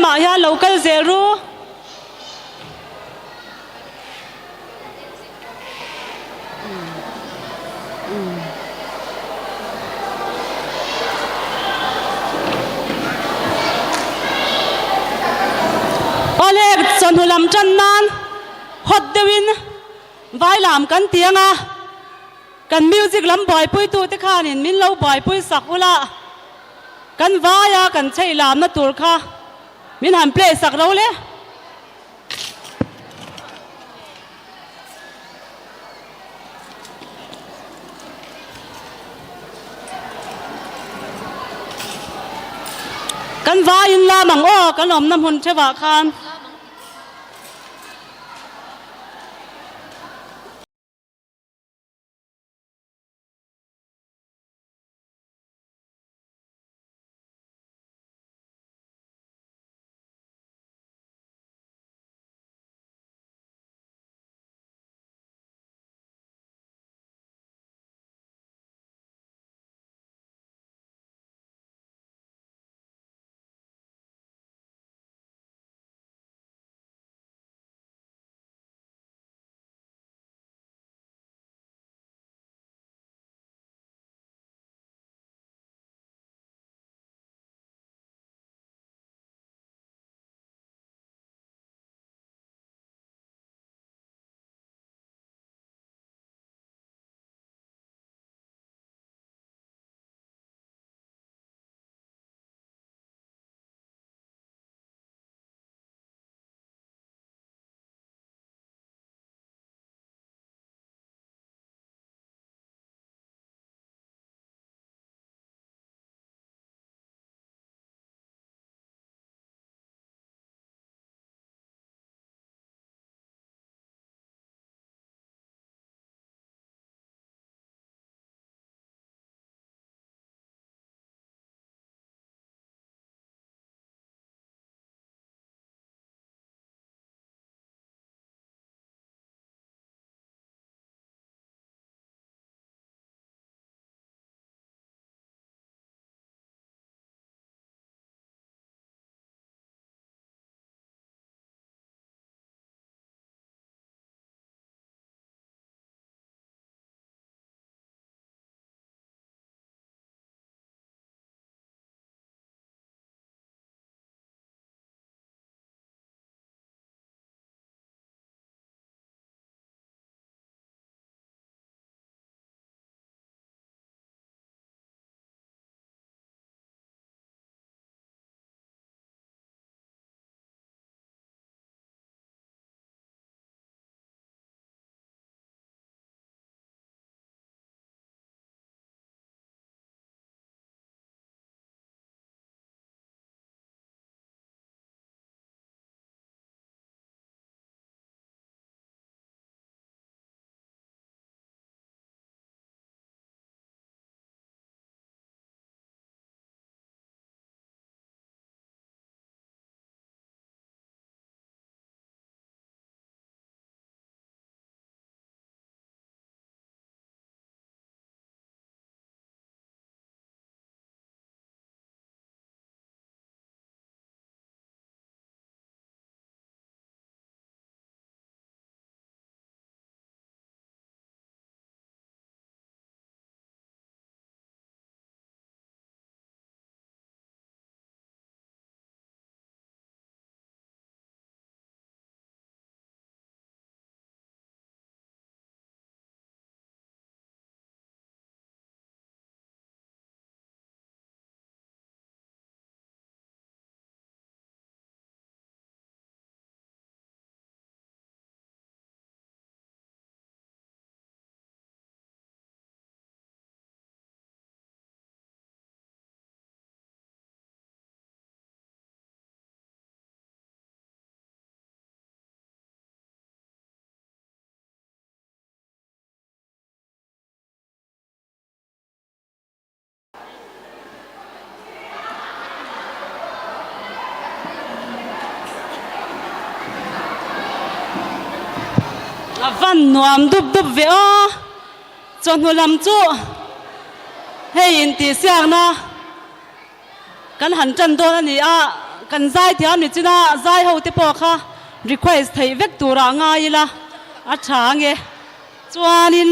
lamah hian lo kal zel ru. Awle chawhnu lam tan nan hot deuhin vai lam kan ti ang a, kan music lam buaipui tute khanin min lo buaipui sak ula, kan vaia kan chheih lamna tur kha min han play sak ro le. Kan vaiin lam ang aw kan awmna hmun theuhah khan. A van nuam dup dup ve aw. Chawhnu lam chu hei intihsiakna kan han tan dawn a ni a. kan zaithiam ni china zai ho te pawh kha request theih vek turah ngai ila a tha ange. Chuanin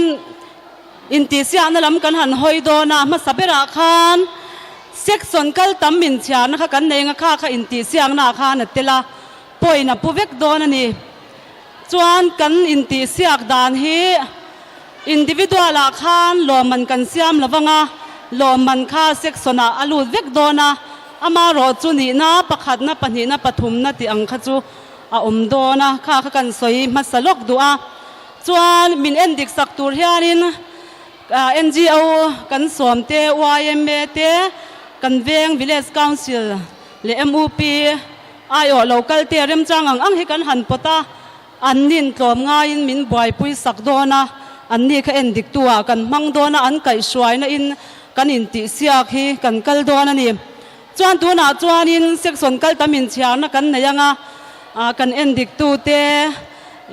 intihsiakna lam kan han hawi dawn a, hmasa berah khan section kal tam inchhiarna kha kan nei anga kha kha intihsiaknaah khan a tel a, point a pu vek dawn a ni. Chuan kan intihsiak dan hi individual ah khan lawmman kan siam lo vang a, lawmman kha section ah a lut vek dawn a, amarawh chu nihna pakhatna, pahnihna, pathumna tih ang kha chu a awm dawn a, kha kha kan sawi hmasa lawk duh a. Chuan min en dik sak tur hianin NGO kan sawm te, yma te, kan veng Village Council leh MUP aiawh lo kal te remchang ang ang hi kan han pawt a, an nin tlawm ngaiin min buaipui sak dawn a, an ni kha en dik tu ah kan hmang dawn a, an kaihhruaina in kan intihsiak hi kan kal dawn a ni. Chuan tunah chuanin section kal tam inchhiarna kan nei anga kan en dik tu te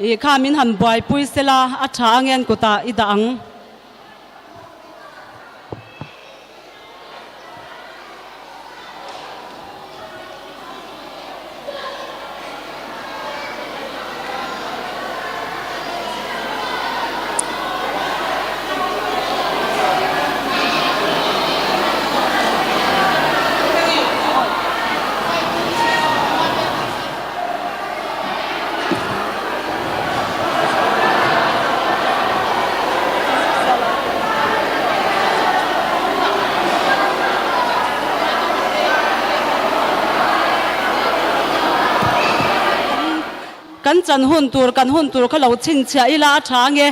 ih kha min han buaipui sela a tha angen kutah i dah ang. Kan chan hun tur kan hun tur kha lo chhinchhiah ila a tha ange.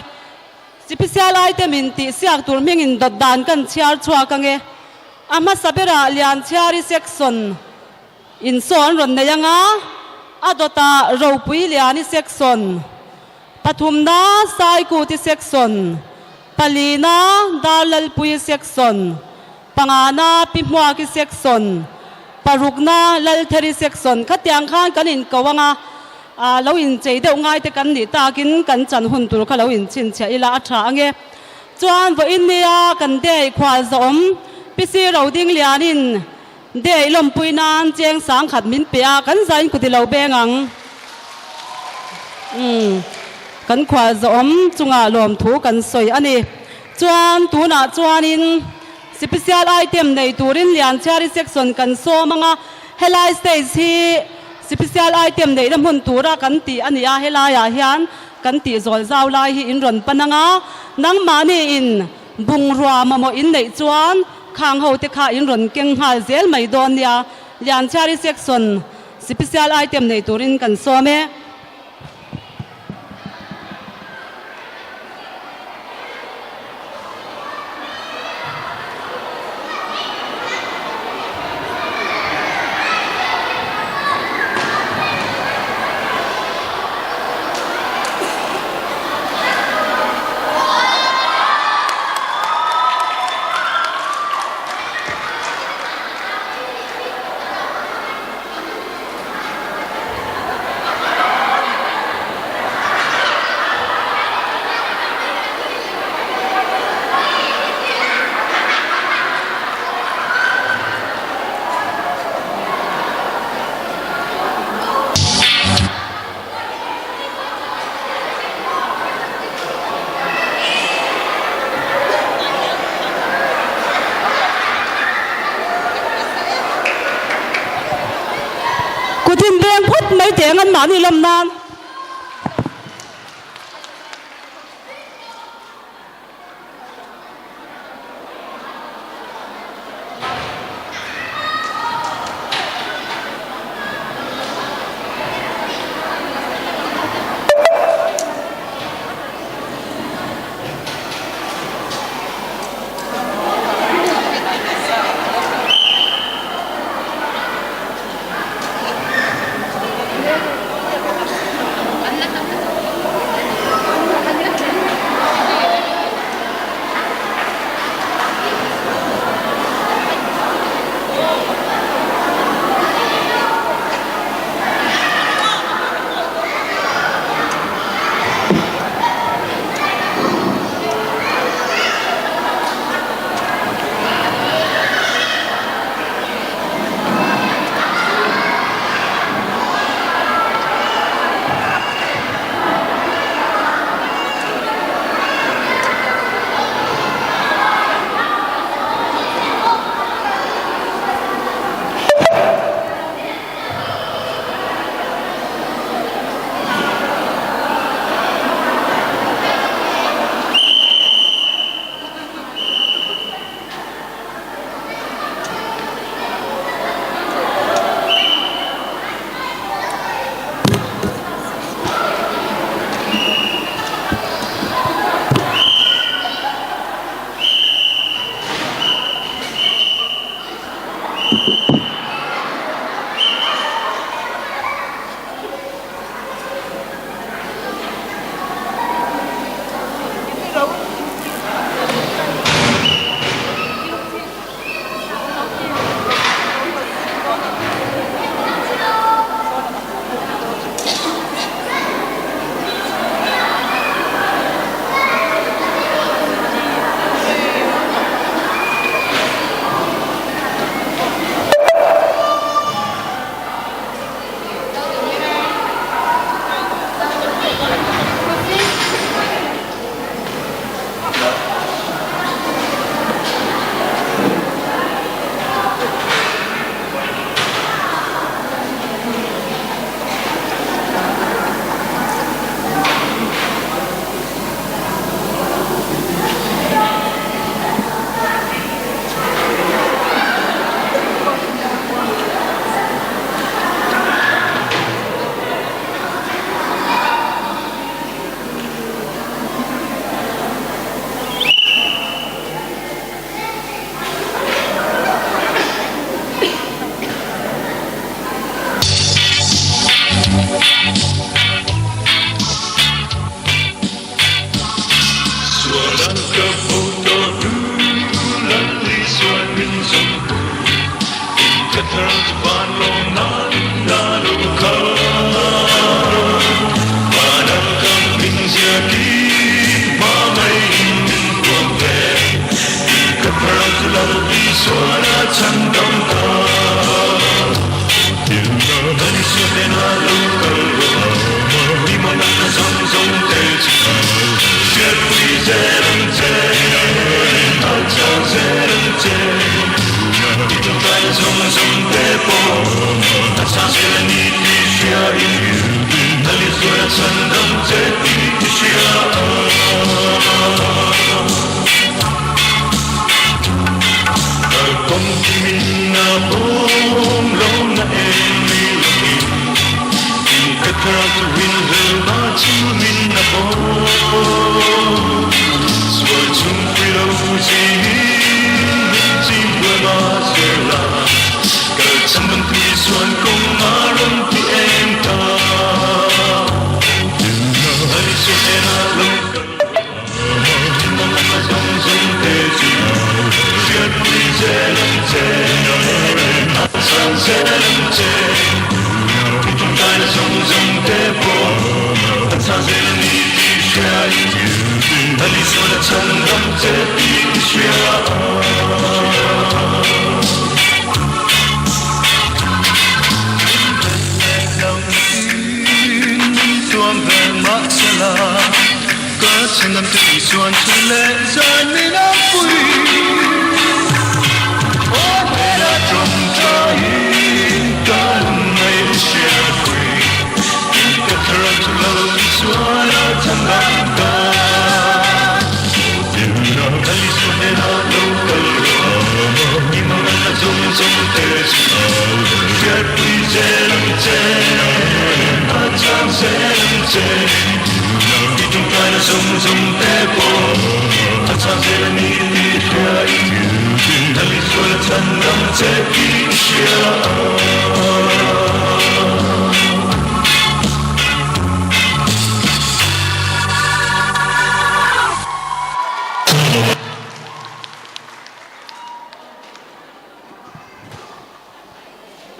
Sipisial item in tih siak tur hming in dawt dan kan chhiar chhuak ange. A hmasa berah Lianchhiari section in saw an rawn nei anga, a dawtah Ropuiliani section, pathumna Saikuti section, palina Darlalpui section, pangana Pihmuaki section, parukna Laltheri section khatiang khan kan inko anga, lo inchei deuh ngai te kan nih takin kan chan hun tur kha lo inchhinchhiah ila a tha ange. Chuan vawiin nia kan dei khual zawm PC Roding Lianin dei lawmpui nan cheng sangkhat min pe a, kan zain kuti lo beng ang. Umm kan khual zawm chungah lawmthu kan sawi a ni. Chuan tunah chuanin special item nei turin Lianchhiari section kan sawm ang a, helai stage hi special item neihna hmun tura kan tih a ni a, helaiah hian kan tih zawl zau lai hi in rawn pan ang a, nangmahni in bungrua mamawh in neih chuan khang ho te kha in rawn keng nghal zel mai dawn nia, Lianchhiari section special item nei turin kan sawm e. Kut in veng phawt mai teh ang an mahni lam nan.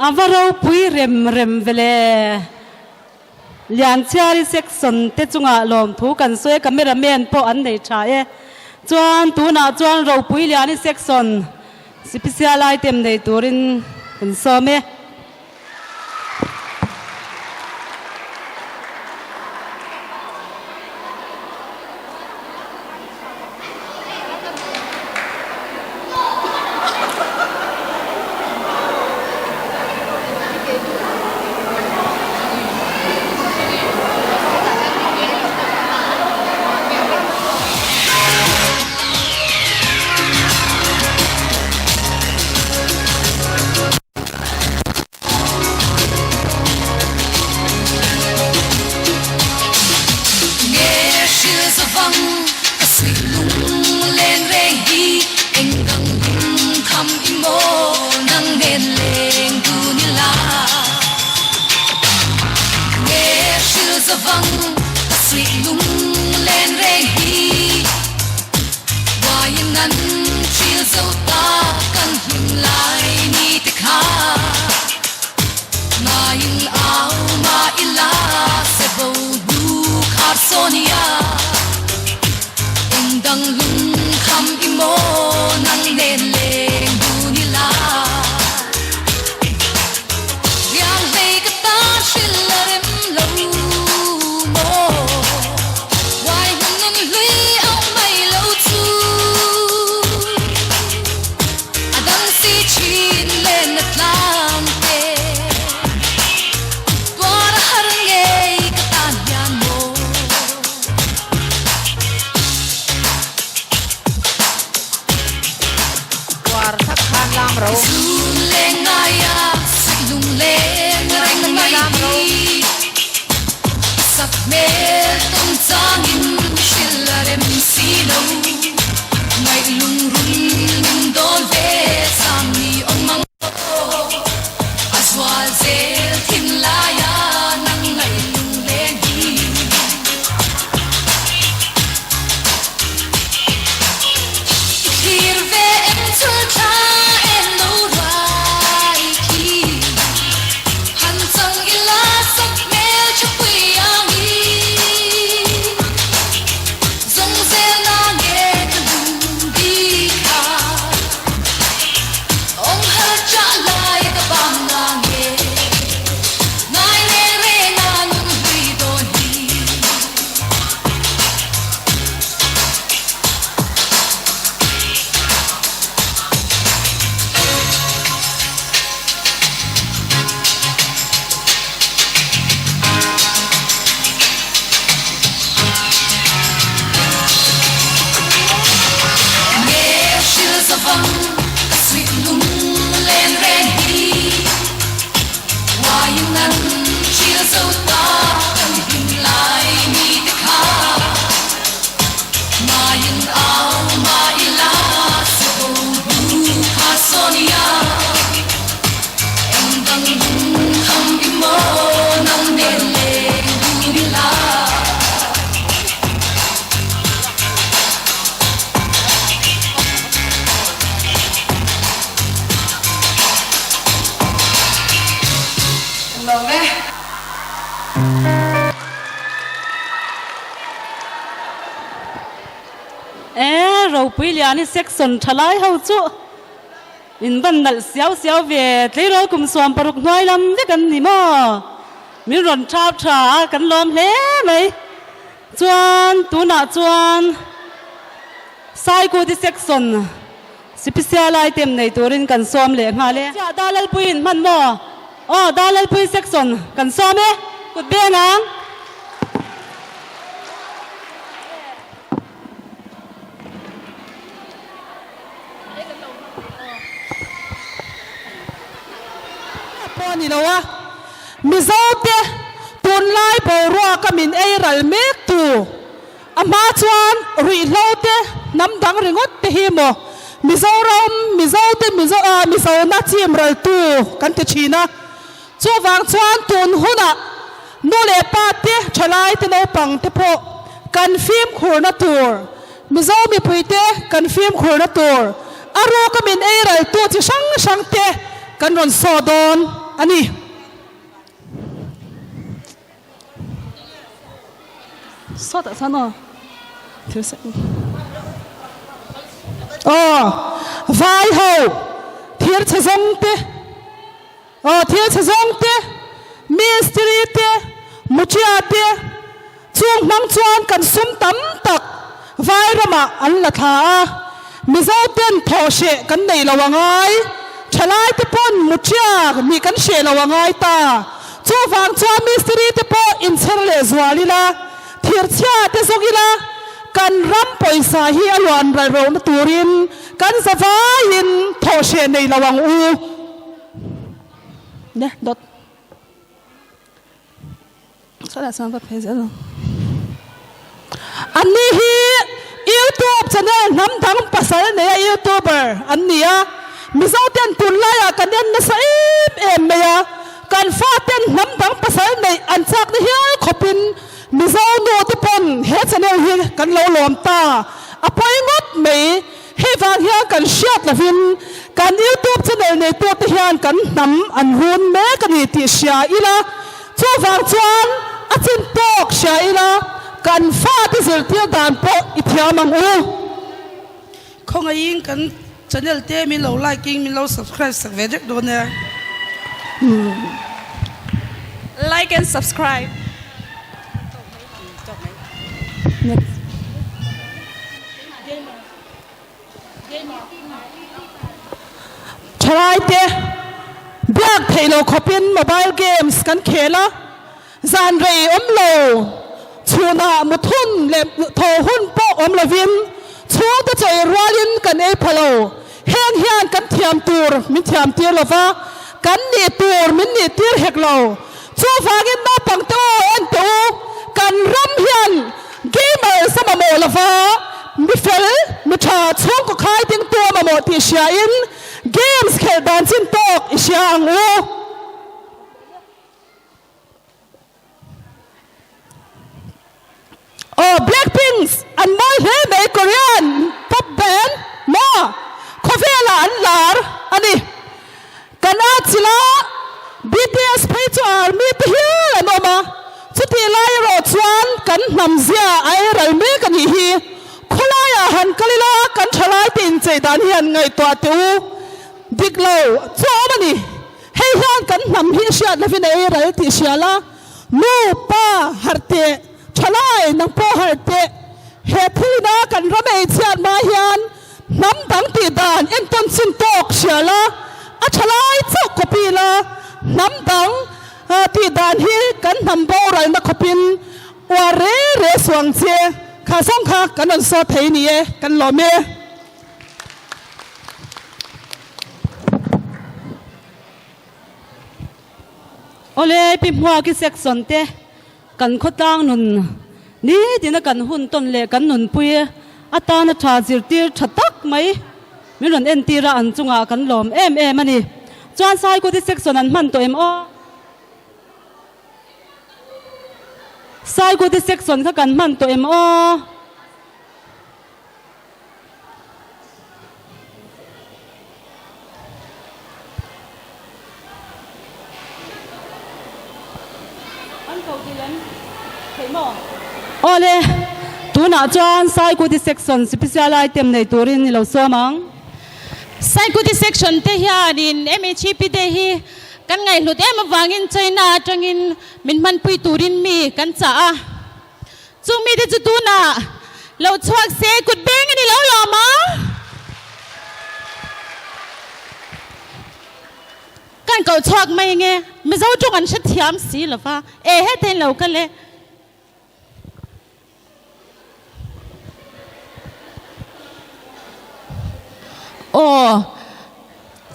A va ropui rem rem ve le. Lianchhiari section te chungah lawmthu kan sawi a, camera man pawh an nei tha e. Chuan tunah chuan ropui Liani section special item nei turin kan sawm e. Nan hril zo ta kan him lai mi te kha Main au ma ila se bo bu kha Sonia Eng dang lung kham i maw nang nen leng dun ila. Lawm e. E ropui lian i section tha lai ho chu in van nalh siau siau ve tleirawl kum 16 hnuai lam vek an ni maw min rawn thap tha a kan lawm hle mai. Chuan tunah chuan Saikuti section sipisial item nei turin kan sawm leh nghal e. Chiah Dalalpui in hman maw? Aw Dalalpui section kan sawm e, kut beng ang. Pawh a ni lo a, Mizote tunlai boruaka min ei ral mek tu a hma chuan ruihhlo te hnam dang ringawt te hi maw Mizoram Mizote Mizo ah Mizona chim ral tu kan ti thin a, chuvang chuan tun hunah nu leh pa te thalai te naupang te pawh kan fimkhurna tur Mizo mipuite kan fimkhurna tur a ruka min ei raltu chi hrang hrang te kan rawn saw dawn a ni. Sawtah chuan aw thil sawi aw vai ho thir chhe zawng te aw thil chhe zawng te mistiri te mutia te Chung hmang chuan kan sum tam tak vai ramah an la thla a, Mizo ten thawh hreh kan nei lo a ngai, thalai te pawn muṭiak nih kan hreh lo a ngai ta. Chuvang chuan mistiri te pawh inchher leh zual ila, thirchhia te zawk ila, kan ram pawisa hi a luan ral rohna turin kan za vaiin thawh hreh nei lo ang u. Ne dawt. Anni hi YouTube channel hnam dang pasal neia YouTuber an ni a, Mizo ten tunlaiah kan en nasa em em mai a, kan fa ten hnam dang pasal neih an chak na hial khawpin Mizo nu te pawn he channel hi kan lo lawm ta a pawi ngawt mai. Hei vang hian kan hriat lovin kan YouTube channel neitute hian kan hnam an run mek a ni tih hria ila, chuvang chuan a chin tawk hria ila kan fate zirtir dan pawh i thiam ang u. Khawngaihin kan channel te min lo like in min lo subscribe sak ve vek dawn e. Like and subscribe. Thalaite biak theih lo khawpin mobile games kan khel a, zan rei awm lo, chhunah muthun leh thaw hun pawh awm lovin chhungte chawi rualin kan ei pha lo. Heng hian kan thiam tur min thiam tir lo va, kan nih tur min nih tir hek lo. Chuvangin naupangte aw en teh u, kan ram hian gamers a mamawh lo va, mi fel, mi tha, chhungkaw khai dingtu a mamawh tih hriain games khelh dan chin tawk i hria ang u. Aw Blackpinks an mawi hle mai Korean pop band maw khawvelah an lar a ni. Kan atchilh a BTS phei chu army te hial an awm a, chutih lai erawh chuan kan hnam zia a ei ral mek a nih hi. Khawlaiah han kal ila kan thalai te inchei dan hi han ngaihtuah teh u. Dik lo chu a awm a ni. Hei hian kan hnam hi hriat lovin a ei ral tih hria la, Nu, pa, harh teh, thalai, nang pawh harh teh. He thilina kan ram ei chhiat hma hian hnam dang tih dan entawn chin tawk hria la, a thalai chauh copy la, hnam dang tih dan hi kan hnam boralna khawpin uar re re suang che. Kha zawng kha kan rawn sawt thei ni e, kan lawm e. Awle Pi Hmuaki section te kan khawtlang nun nitin a kan hun tawn leh kan nunpui atana tha zirtir tha tak mai min rawn entir a an chungah kan lawm em em a ni. Chuan Saikuti section an hman tawh em aw? Saikuti section kha kan hman tawh em aw? Awle, tunah chuan Saikuti section special item nei turin i lo sawm ang. Saikuti section te hianin MEHP te hi kan ngaihhlut em avangin China atangin min hmanpui turin mi kan chah a. Chung mite chu tunah lo chhuak se kut beng a ni lo lawm a. Kan koh chhuak mai nge Mizo tawng an hrethiam si lo va, e heta in lo kal e. Aw,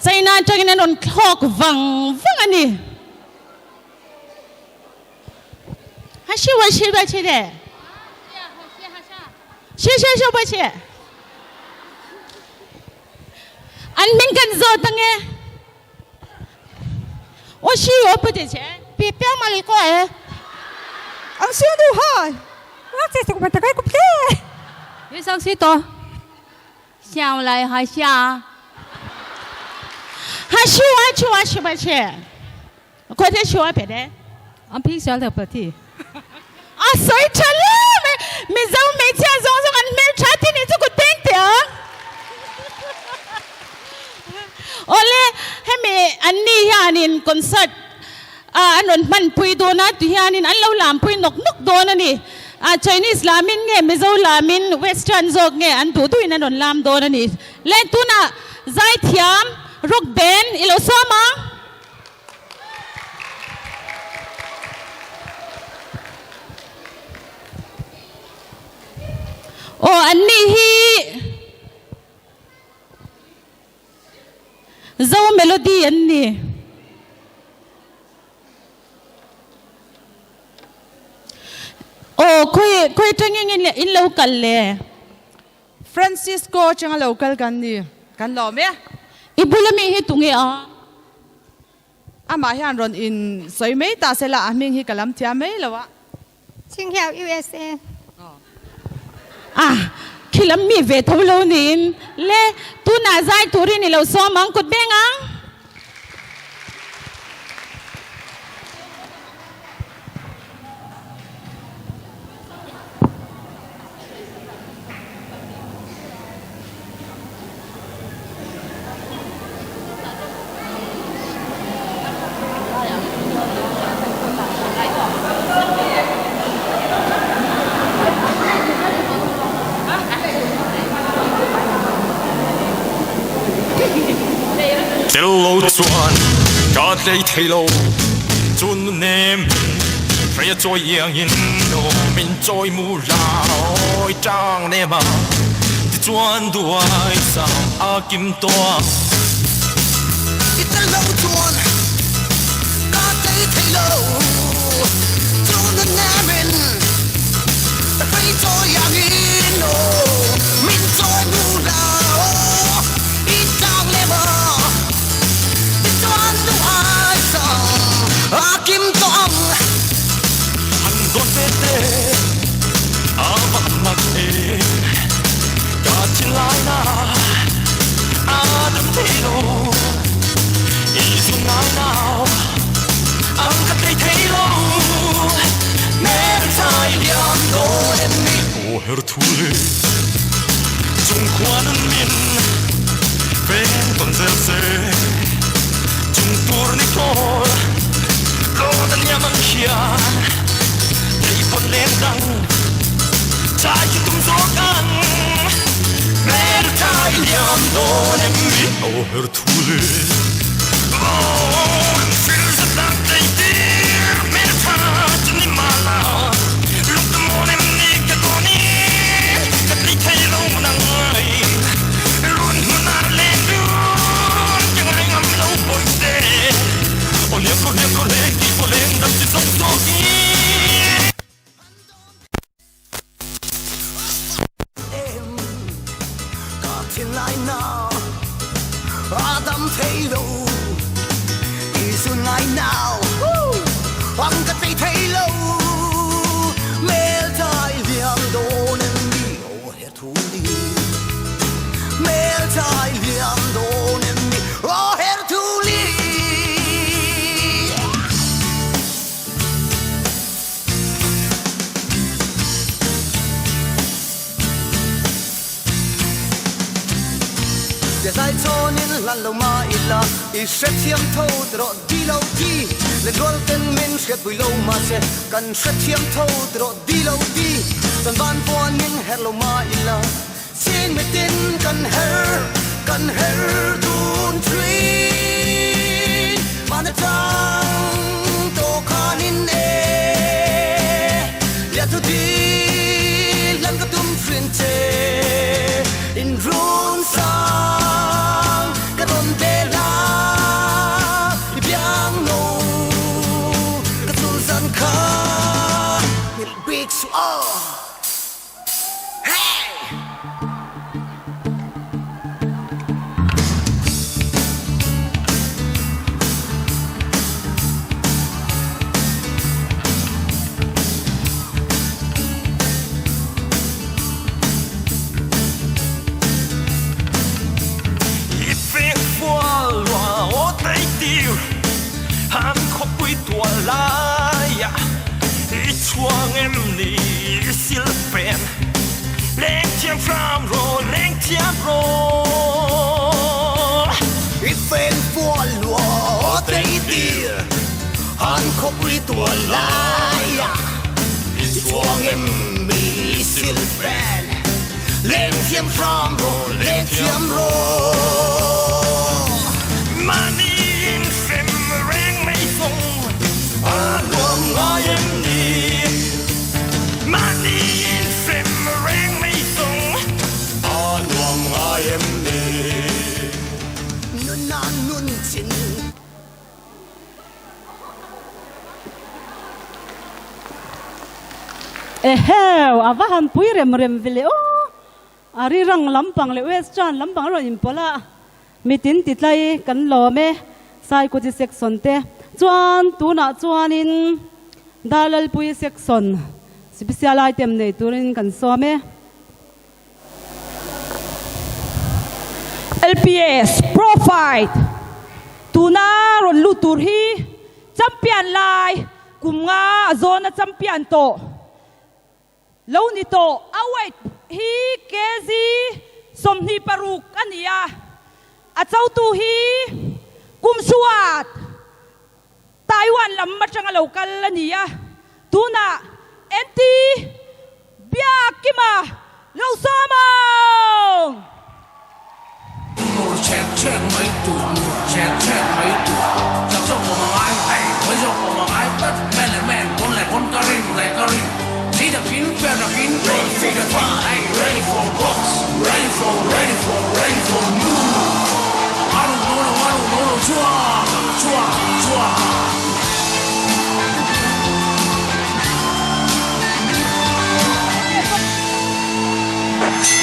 China atangin an rawn thlawk vang vang a ni. 还是我吃不起的，是是是不起。An min kan zawt ange. 我是我不得钱，别表嘛你过来。 Ang siêu du hai. 我这是我大概个屁。你上去多。上来还下。还是我吃我吃不起。快点吃我别的。 An phing sial deuh pati. A sawi tha hle mai, Mizo hmeichhia zawng zawng an hmel tha thin hi chu kut peng teh ang. Awle, hemi an ni hianin concert an rawn hmanpui dawn a, ti hianin an lo lampui nawk nawk dawn a ni. Chinese lamin nge Mizo lamin Western zawk nge an duh duhin an rawn lam dawn a ni. Le tunah zaithiam rock band i lo sawm ang. Aw an ni hi Zo Melody an ni. Aw khawi khawi atangin nge in lo kal le? Francisco atanga lo kal kan ni kan lawm e. I bula mi hi tunge a? Amah hian rawn in sawi mai ta se la, a hming hi ka lam thiam mai lo a. Chinghiau USA. A, khi lam mi ve tho lo niin le, tunah zai turin i lo sawm ang kut beng ang. Tel lo chuan ka tlei thei lo chun nem hreia chawi iangin min chawi mu lai tang nem a tichuan duai sam a kim tawh a. I tel lo chuan ka tlei thei lo chun nem hreia chawi iangin min chawi mu lai tang nem a tichuan duai sam a kim tawh ang. Han dawn ve te a va han mak em ka thinlai na a dam thei lo i zun ngai nau ang ka tlei thei lo hmeltha i liam dawn em ni. Aw her thu le chung khuan an min veng tawn zel se chung tur ni thawl rawn an iam ang hian thei pawn leng dang chai khi tum zawk ang hmeltha i liam dawn em ni. Aw her thu le rawn fir zet lang tlei tir hmeltha chu ni mah la lung ta mawn em ni ka dawn i ka tlei thei lo nang ai run hmun ah len dun ka ngai ngam lo pawi te aw liam ko liam ko le ki pawh le. zan lo mah ila i hrethiam tho tiraw di lo di Lenrual ten min hriatpui lo mahse kan hrethiam tho tiraw di lo di Chuan van puan in her lo mah ila Ching mitin kan her kan her dun thin Van atang tawh khanin e Liathu dil hlan ka tum thin che In run sang ka rawn ve la I biang no ka chul zan kha Nghilh bik suh aw. I feng fual lua aw teitir Han khawpui tual laiah I chhuang em ni i sil pen Leng thiam hram rawh leng thiam rawh. I feng fual lua aw teitir Han khawpui tual laiah I chhuang em ni i sil pen Leng thiam hram rawh leng thiam rawh. Mahni in hrem reng mai fawng a nuam ngai em ni? Mahni in hrem reng mai fawng a nuam ngai em ni? Nuna nun chin. Eheu, a va han pui rem rem ve le aw. A rirang lampang leh western lampang a rawn inpawlh a, mitin ti tlai kan lawm e, Saikuti section te chuan tunah chuanin Darlalpui section special item nei turin kan sawm e. LPS Pro Fight tuna rawn lut tur hi champion lai kum nga a zawna champion tawh lo ni tawh. A weight hi kg 26 a ni a, a chotu hi kum suat Taiwan lam atanga lo kal a ni a, tunah NT Biakima lo sawm ang! Mur chek chek mai tur, mur chek chek mai tur Chak zawk awm a ngai, hei hawi zawk awm a ngai tlat Man leh man, pawn leh pawn ka rin leh ka rin Thli takin, fair takin, ready for the fight Hey, ready for box, ready for, ready for, ready for move I don't know, no, I don't know, no, chua, chua, chua.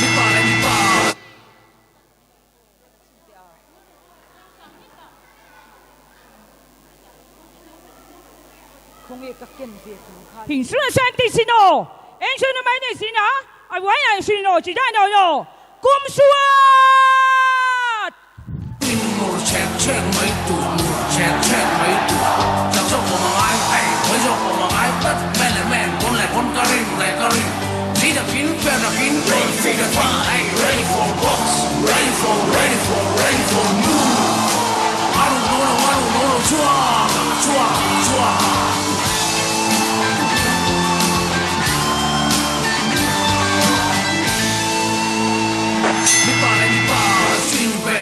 Mipa leh mipa. Ping shen ti si no, en shen mai nei si na, a wan yan si no, chi dai no no, kum suat! Mur chek chek mai tur, mur chek chek mai tur Chak zawk awm a ngai, hei hawi zawk awm a ngai tlat Man leh man, pawn leh pawn ka rin leh ka rin Thli takin, fair takin, ready for the fight Hey, ready for box, ready for, ready for, ready for move I don't know no, I don't know no, chua, chua, chua. Mipa leh mipa sin ve.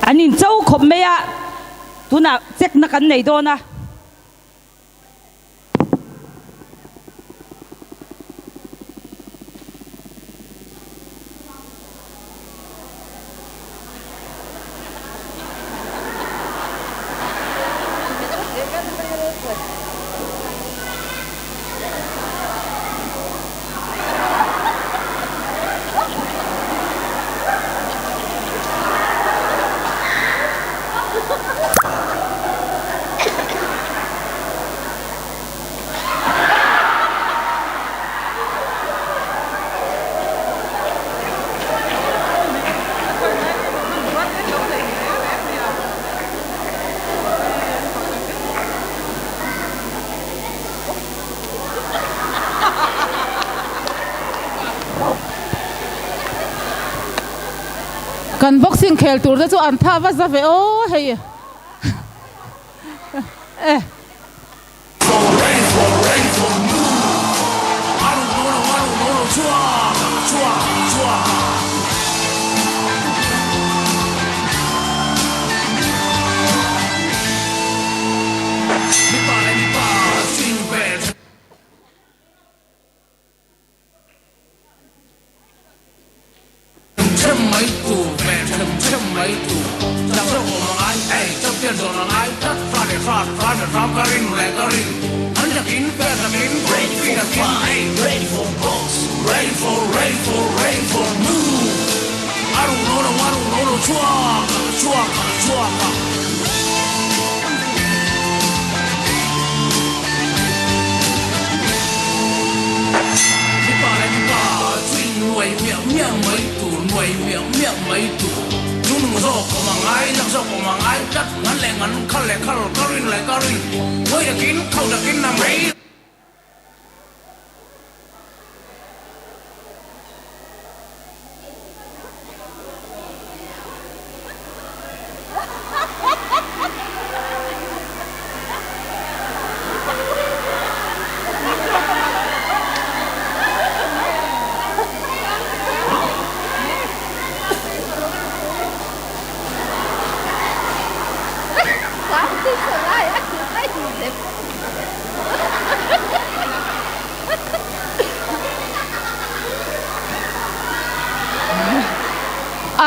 An in cho khawp mai a, tunah check na kan nei dawn a. Kan boxing khel tur te chu an tha va za ve aw hei e.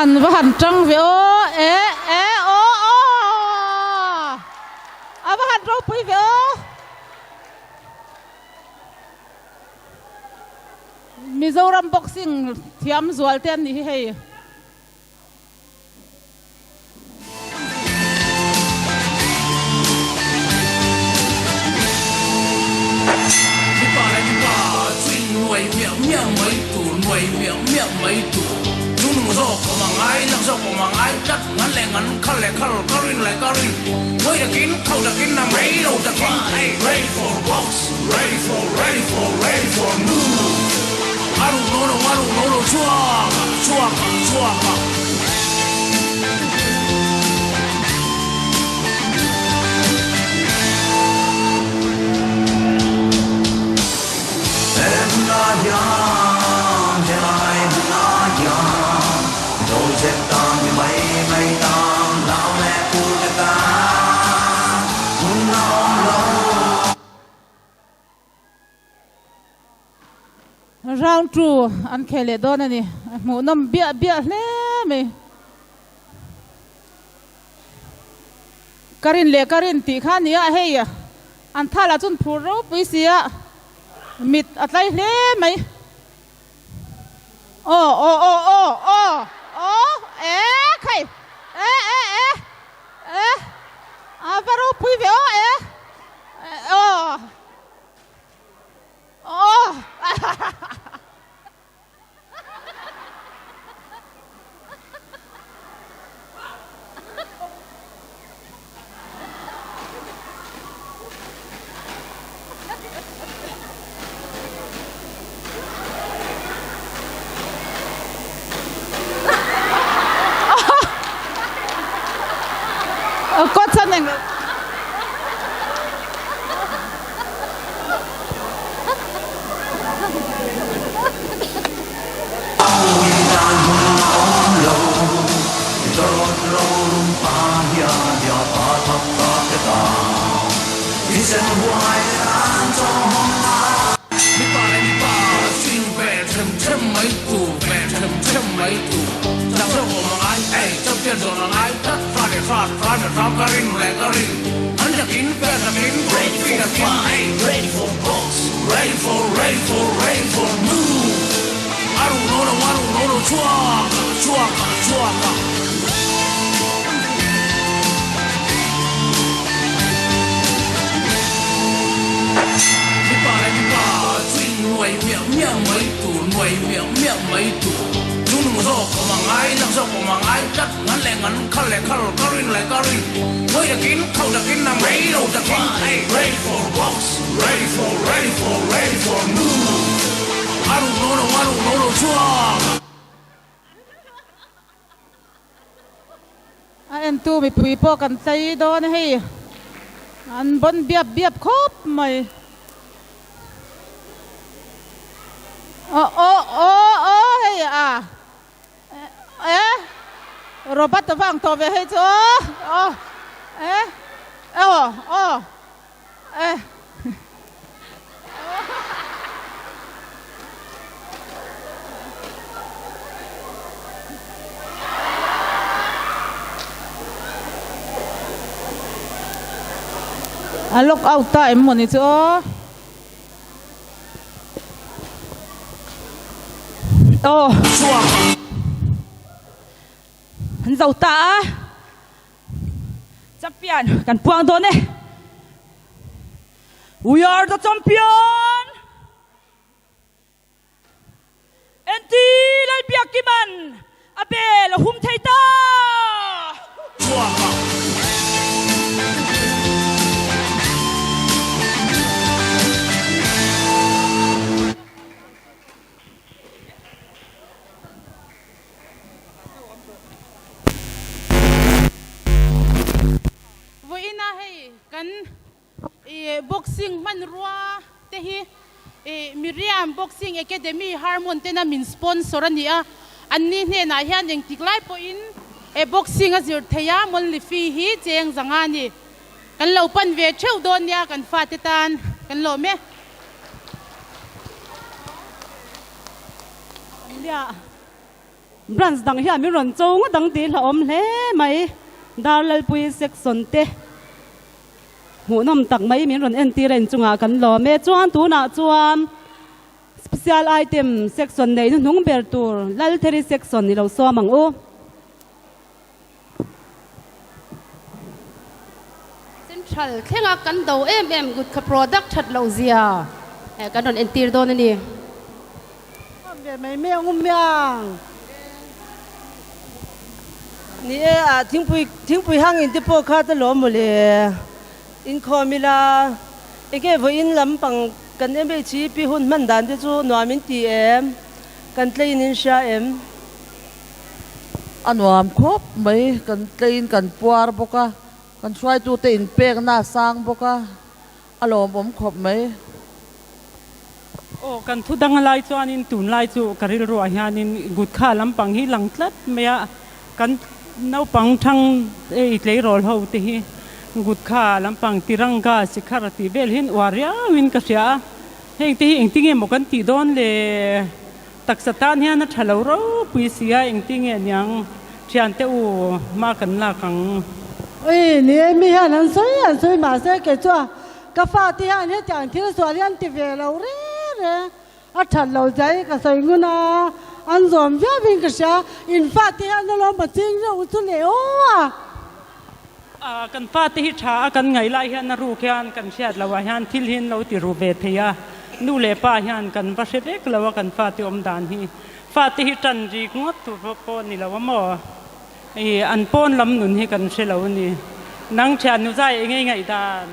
An va han tang ve aw e e aw aw a va han ropui ve aw Mizoram boxing thiam zual te an nih hi hei. Round 2 an khel leh dawn a ni. A hmuhnawm biah biah hle mai. Ka rin leh ka rin tih kha a ni a, hei an thal ah chuan phur ropui si a, mit a tlai hle mai. Aw aw aw aw aw aw e khai e e e e a va ropui ve aw e aw. Aw! Kawt chan eng. Entu mipui pawh kan tlei dawn a hei. An bawn biap biap khawp mai. Aw aw aw aw hei a e Robert a vang tawh ve hei chu aw aw e aw aw e. A lock out ta em mawni chu aw. Aw. An zo ta a. Champion kan puang dawn e. We are the champion! NT Lalbiakkima'n a bel a hum thei ta! Vawiina hei kan I boxing hmanrua te hi i Miriam Boxing Academy Harmon tena min sponsor a ni a, anni hnenah hian engtik lai pawhin e boxing a zir thei a, monthly fee hi cheng zanga a ni. Kan lo pan ve theuh dawn nia kan fate tan kan lawm e. Nia, branch dang hian min rawn cho ngawt ang tih hlauhawm hle mai, Darlalpui section te. Hmuhnawm tak mai min rawn entir a inchungah kan lawm e. Chuan tunah chuan Special Item section nei hnuhnung ber tur Laltheri section i lo sawm ang u. Central thlenga kan do em em gutkha product that loh zia kan rawn entir dawn a ni. Awm ve mai mai ang umiang. Ni e a thingpui thingpui hang in te pawh kha ta lawm mawle. Inkhawm ila enge vawiin lampang kan MHEP hun hman dan te chu nuam in ti em? Kan tlein in hria em? A nuam khawp mai, kan tlein kan puar bawk a, kan hruaitute inpekna a sang bawk a. A lawmawm khawp mai. Aw, kan thu dang lai chuanin tunlai chu ka rilruah hianin gutkha lampang hi lang tlat mai a, kan naupang thang ei tleirawl ho te hi gutkha lampang tiranga sikhar tih vel hian uar riauin ka hria a, heng te hi engtinge maw kan tih dawn le? Taksa tan hian a tha lo ropui si a, engtinge niang thiante u hma kan lak ang. Ui, ni e, mi hian an sawi an sawi mahse kei chuan ka fate hian hetiang thil sual hi an ti ve lo reng reng, a that lo zai ka sawi ngun a, an zawm viau in ka hria, in fate hian alawm a ching reuh chu leh aw a. Kan fate hi tha a kan ngaih lai hian a ruk hian kan hriat loh ah hian thil hi an lo ti ru ve thei a, nu leh pa hian kan va hre vek lo a kan fate awm dan hi. Fate hi tan rik ngawt tur pawh ni lo a maw? I an pawn lam nun hi kan hre lo a ni. Nang thiannu zai eng ei ngaih dan?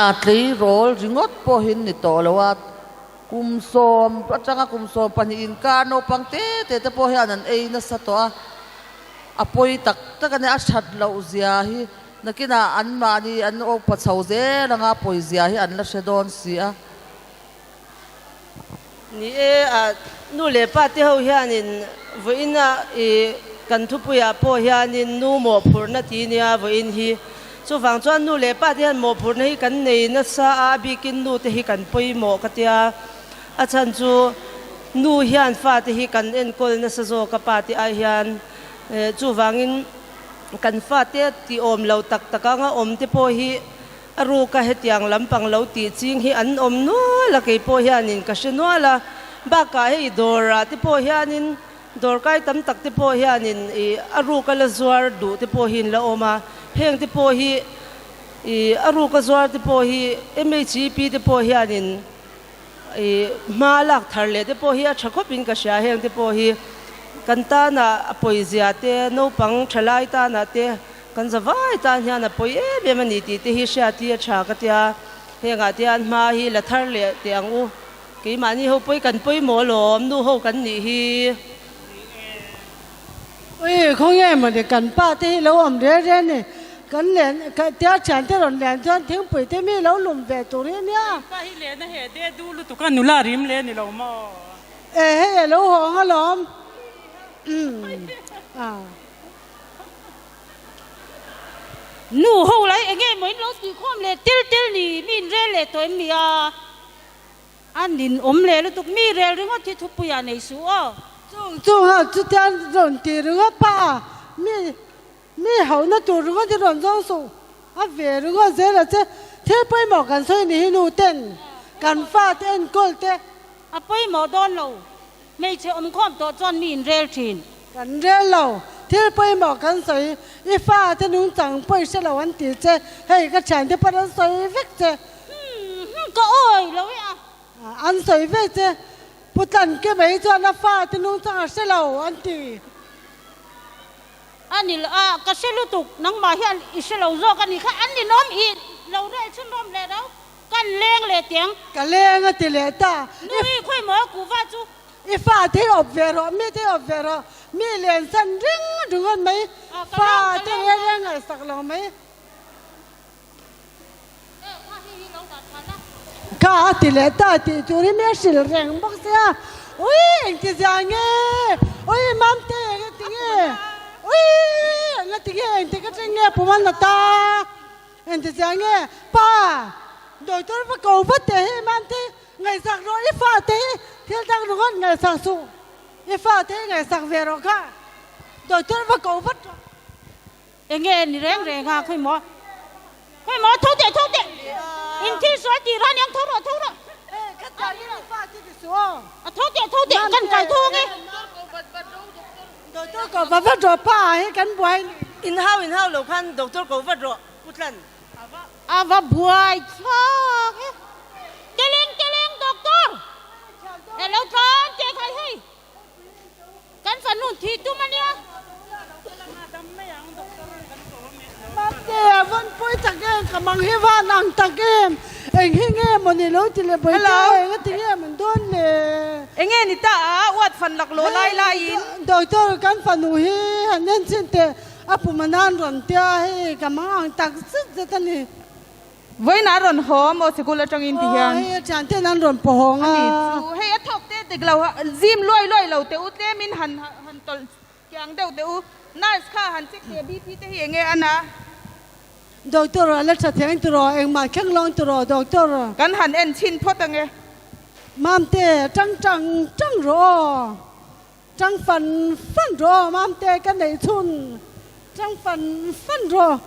A tleirawl ringawt pawhin ni tawh lo a, kum sawm atanga kum 12 inkar naupang te te te pawh hian an ei nasa tawh a. A pawi tak tak a nia, a that loh zia hi nakinah anmahni an awpa chho zel anga pawi zia hi an la hre dawn si a. Ni e, a nu leh pa te ho hianin vawiin a i kan thupuiah pawh hianin nu mawhphurhna ti nia vawiin hi. Chuvang chuan nu leh pa te hian mawhphurhna hi kan nei nasa a, a bikin nu te hi kan pawimawh ka tia. A chhan chu nu hian fate hi kan enkawl nasa zawk a pa te ai hian chuvangin kan fate tih awm lo tak tak anga awm te pawh hi a ruka hetiang lampang lo tih ching hi an awm nual a keipawh hianin ka hre nual a bakah hei dawrah te pawh hianin dawrkai tam tak te pawh hianin ih a ruka la zuar duh te pawh hi an la awm a heng te pawh hi ih a ruka zuar te pawh hi MHEP te pawh hianin I hma lak thar leh te pawh hi a tha khawp in ka hria, heng te pawh hi kan tana a pawi zia te, naupang thalai tana te, kan zavai tan hian a pawi em em a ni tih te hi hriat hi a tha ka tia, hengah te hian hma hi la thar leh teh ang u, keimahni ho pawi kan pawimawh alawm, nu ho kan nih hi. Ui, khawnge mawni kan pa te hi lo awm rel rel ni. Kan len, tia thian te rawn len chuan thingpui te mi lo lum ve tur hi nia. Kan pa hi len a heh de du lutuk a, nula rim le ni lo maw? E, hei a lo hawng alawm. Umm, a. Nu ho lai enge maw in lo tih khawm leh tel tel ni, mi in rel leh tawh em ni a? A nin awm leh lutuk, mi rel ringawt hi thupuiah nei suh aw. Chung chung ha chutiang rawn ti ringawt pah a, mi mi hauhna tur ringawt hi rawn zawng suh, a ve ringawt zel a che, thil pawimawh kan sawi ni hi nu ten kan fate enkawl te. A pawimawh dawn lo, Hmeichhe awmkhawm tawh chuan mi in rel thin. Kan rel lo, thil pawimawh kan sawi, i fate nungchang pawi hre lo an ti che, hei ka thiante pawn an sawi vek che. Hum ka awi lo e a. An sawi vek che, Pu Tlanke mai chuan a fate nungchang a hre lo an ti. A ni lo a, ka hre lutuk, nangmah hian i hre lo zawk a nih kha, an ninawm i lo rel chhun rawm leh lo. Kan leng leh tiang. Ka leng a ti leh ta. Nui khawi maw a kuhva chu. I fa te hi awp ve rawh, mi te hi awp ve rawh, mi len san ring ringawt mai, fa te reng reng ngaihsak lo mai. Kha a ti leh ta tih tur hi mi a hrilh reng bawk sia. Ui engti zia nge? Ui Mamte eng ti nge? Ui eng ti nge engti ka thleng nge Puman Lata? Engti chiah nge pa doctor va ko vat teh hi Mamte ngaihsak rawh i fa te hi thil dang ringawt ngaihsak suh i fa te hi ngaihsak ve rawh kha doctor va ko vat rawh. Enge ni reng reng a khawi maw khawi maw tho teh tho teh in thil sual tih ran yang tho rawh tho rawh a tho teh tho teh kan kai tho ang e. Doctor ko va vat rawh pa hi kan buai ni. In hau in hau lo khan doctor ko vat rawh Pu Tlan. A va buai thlak e. Teleng teleng doctor e lo tlan teh khai hei kan fanu thih tum ania. Mate a van pawi tak em ka mang hi van ang tak em eng hi nge maw ni lo ti le bawi te eng a ti nge man dawn le. Enge ni ta a uat fan lak lo lai lai in. Doctor kan fanu hi han en chin teh a pum a nan rawn tia hei ka mang ang tak zet zet a ni. Vawiin a rawn haw maw sikul atangin ti hian. Aw hei a thian ten an rawn pawh hawng a. A ni chu hei a thawk te dik lo zim luai luai lo teh u tlemin han han tawlh Kiang deuh deuh u. Nurse kha han check teh BP te hi enge a na? Doctor a la tha theng turaw engmah thleng lawng turaw doctor. Kan han en chhin phawt ange. Mamte tang tang tang rawh aw. Tang fan fan rawh aw Mamte ka neih chhun tang fan fan rawh.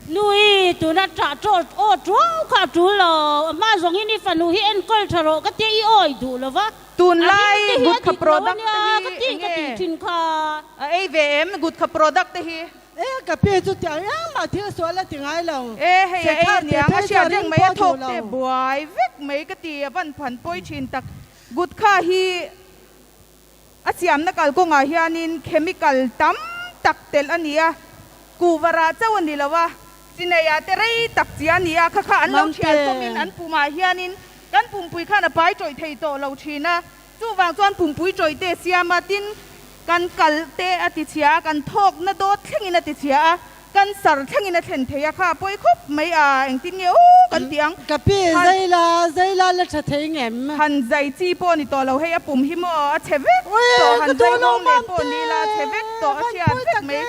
Nui, tuna ṭah ṭawh aw ṭuau kha a ṭul lo. A hma zawng in i fanu hi enkawl ṭha rawh ka tia i awi duh lo va. Tunlai A ring te hi a gutkha dik lo a product nia te hi ka tih ka tih enge ṭhin kha. A ei ve em gutkha product te hi? E ka pi chu tiang engmah thil sual a ti ngai lo. E hei a ei Sekhar tih aniang a phei chu hriat a reng ring mai a pawh duh thawk lo. te buai vek mai ka ti a van phan pawi ṭhin tak gutkha hi A siamna kalkawngah hianin chemical tam tak telh a ni a, kuhva rah chauh a ni lo a, chineiah te rei tak chi a ni a, kha kha an lo thial chawmin an pumah hianin kan pumpui khan a pai tawih thei tawh lo thin a, chuvang chuan pumpui tawih te siam a, tin kan kal te a ti chhia a, kan thawkna dawt thlengin a ti chhia a. Cancer thlengin a thlen thei a, kha a pawi khawp mai a, engtin nge aw kan ti ang. Ka pi, zai la, zai la la tha thei ngem? Han zai chi pawh ni tawh lo, hei a pum hi maw a chhe vek tawh, han zai nghawng leh pawh ni la a chhe vek tawh, a chhiat vek mai,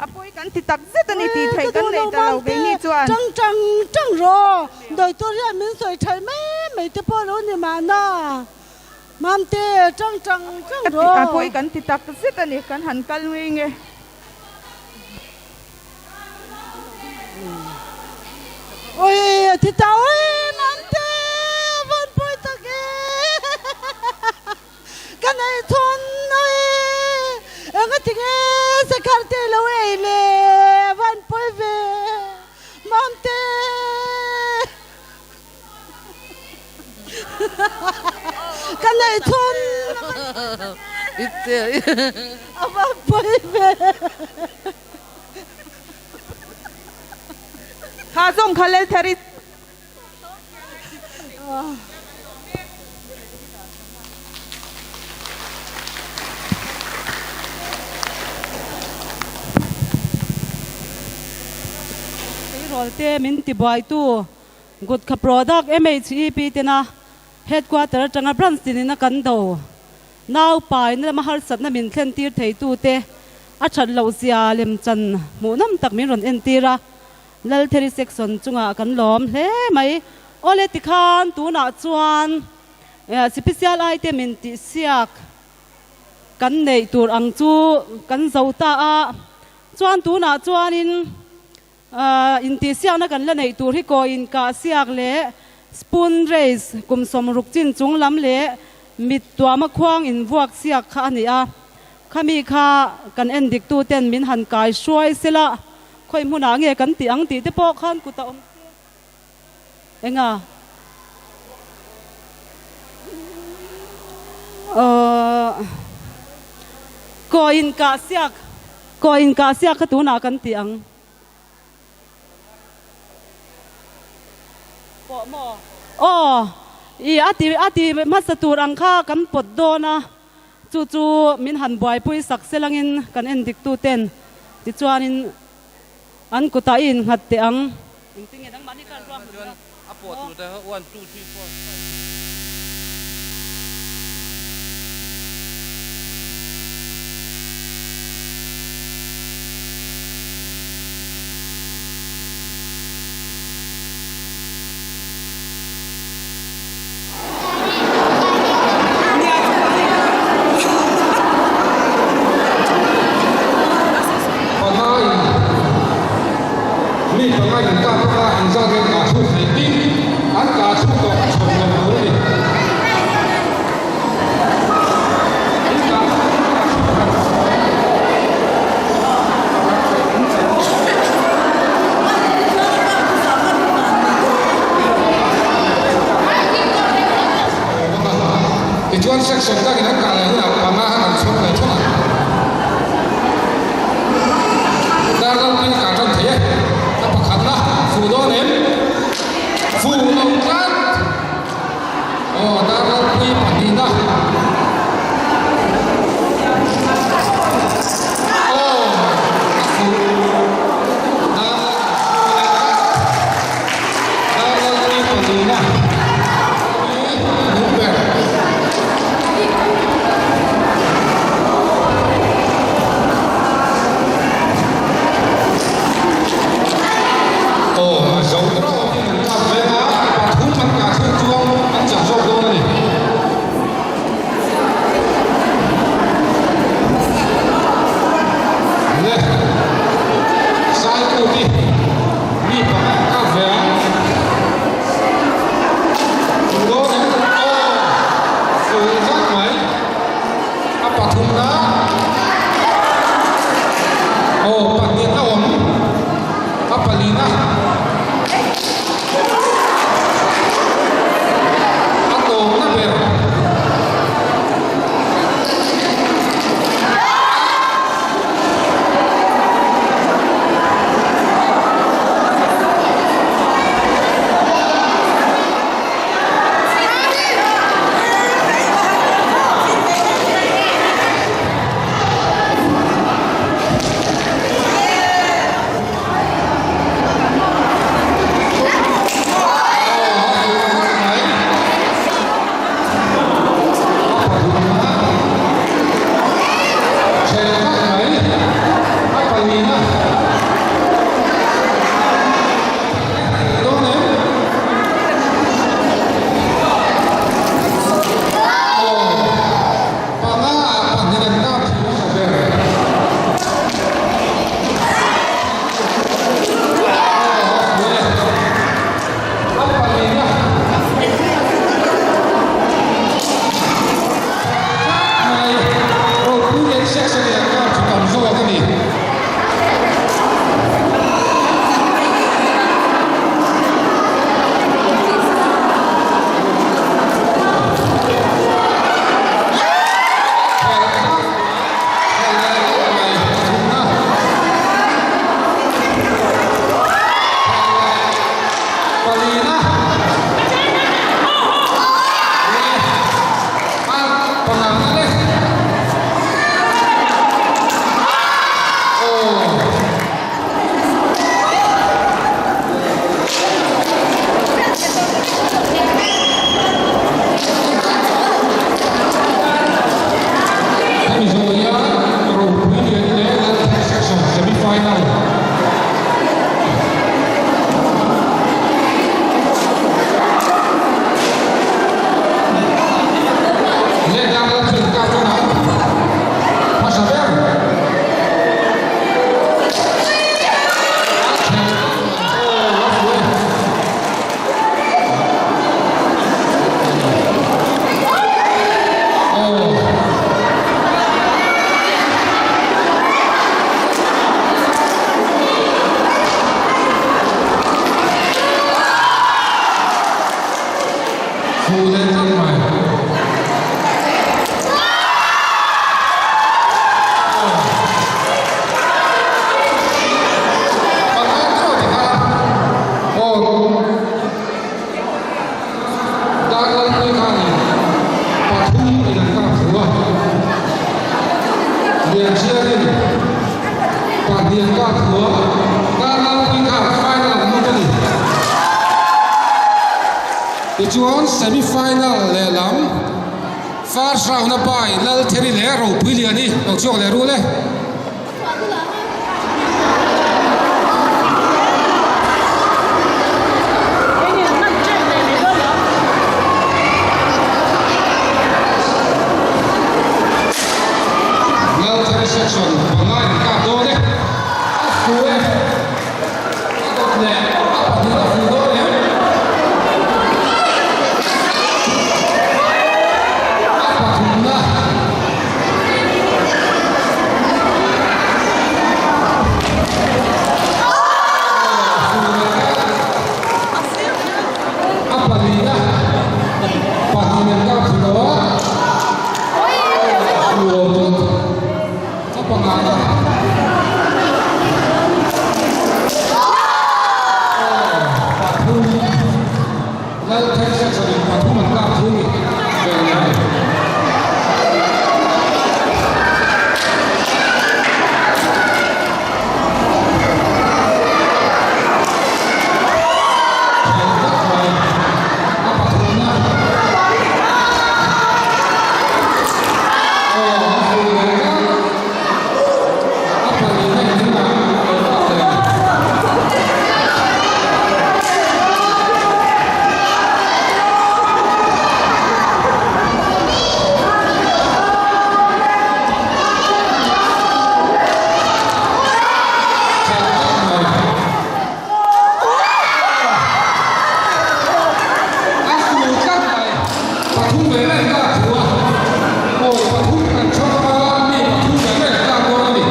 a pawi kan ti tak zet a ni tih theih kan nei ta lo keini chuan. Tang tang tang rawh, doctor hian min sawi thaih mai mai te pawh lo ni mahna, Mamte tang tang tang rawh. A pawi kan ti tak zet a ni, kan han kal ngei nge. Oi a thi ta oi Mamte a van pawi tak e ka nei chhawn oi eng a ti nge sekhar te lo ei le a van pawi ve Mamte. Ka neih chhun a va pawi ve. Kha zawng kha Lalthari. tleirawl te min tibuaitu Gutkha product MHEP tena headquarter atanga branch tinin a kan do naupaina lama harsatna min thlen tir theitu te a that loh zia lemchan hmuhnawm tak min rawn entir a, Laltheri section chungah kan lawm hle mai. Awle tikhan tunah chuan special item in tihsiak kan neih tur ang chu kan zo ta a, chuan tunah chuanin intihsiakna kan la neih tur hi kaw inkahsiak leh spoon race kum sawmruk chin chung lam leh mit tuama khuang invuak siak kha a ni a, khami kha kan en dik tu ten min han kai hruai sela khawi hmunah nge kan tih ang tih te pawh khan kut a awm se. Enga? Aww. Kaw in kah siak, kaw in kah siak kha tunah kan ti ang. Pawh maw? Aw, i a ti a ti hmasa tur ang kha kan pawt dawn a, chu chu min han buaipui sak selangin kan en dik tu ten tichuanin An kutah i innghat teh ang. Engtin nge dangmahni khan ruah hmun la? A pawh tur te kha one, two, three, four, five. Panga in mi panga in kap anga inzat hian kah chhuk thei tin an kah chhuk tawh a chhawm lo tur a ni. In kah Tichuan section dangin an kah leh hunah panga han an chhawm leh thawk ang. Dar lalpui a kah tan thei e. A pakhatna fuh dawn em? Fuh lo tlat! Aw, dar lalpui pahnihna. Aw, a fuh. Dar lalpui leh tlat. Dar lalpui pahnihna. Nung ber. Aw, a zo tawh in an kap veng a, pathum an kah chhung chuan an chak zawk dawn a ni. Le, Saikuti mi panga an kap ve ang. Fu dawn em? Aw, fu zat mai. A pathumna aw pahnihna awm a palina a tawpna ber. final. Le Darlalpui kap dawn ang hmasa ber. Darlalpui khanin pathum in an kap thu a, Lianchiarin pahnih an kap thu a, Darlalpui khan final an lut a ni. Tichuan semi final lehlam first round a pai Laltheri leh Ropuiliani lo chhuak leh rul e. Laltheri section panga in kap dawn e, a fu e, a dawt leh a pahnih a fu dawn em? A pathumna. A palina pahnih an kap thei lo a, a lo tlat a pangana. Pathum Lalthei section in pathum an kap thung vel a ni. A fu tlat mai. Pathum ve ve ka thu a. Awi pathum kan chhawk a mi pathum ve ve ka dawn a ni.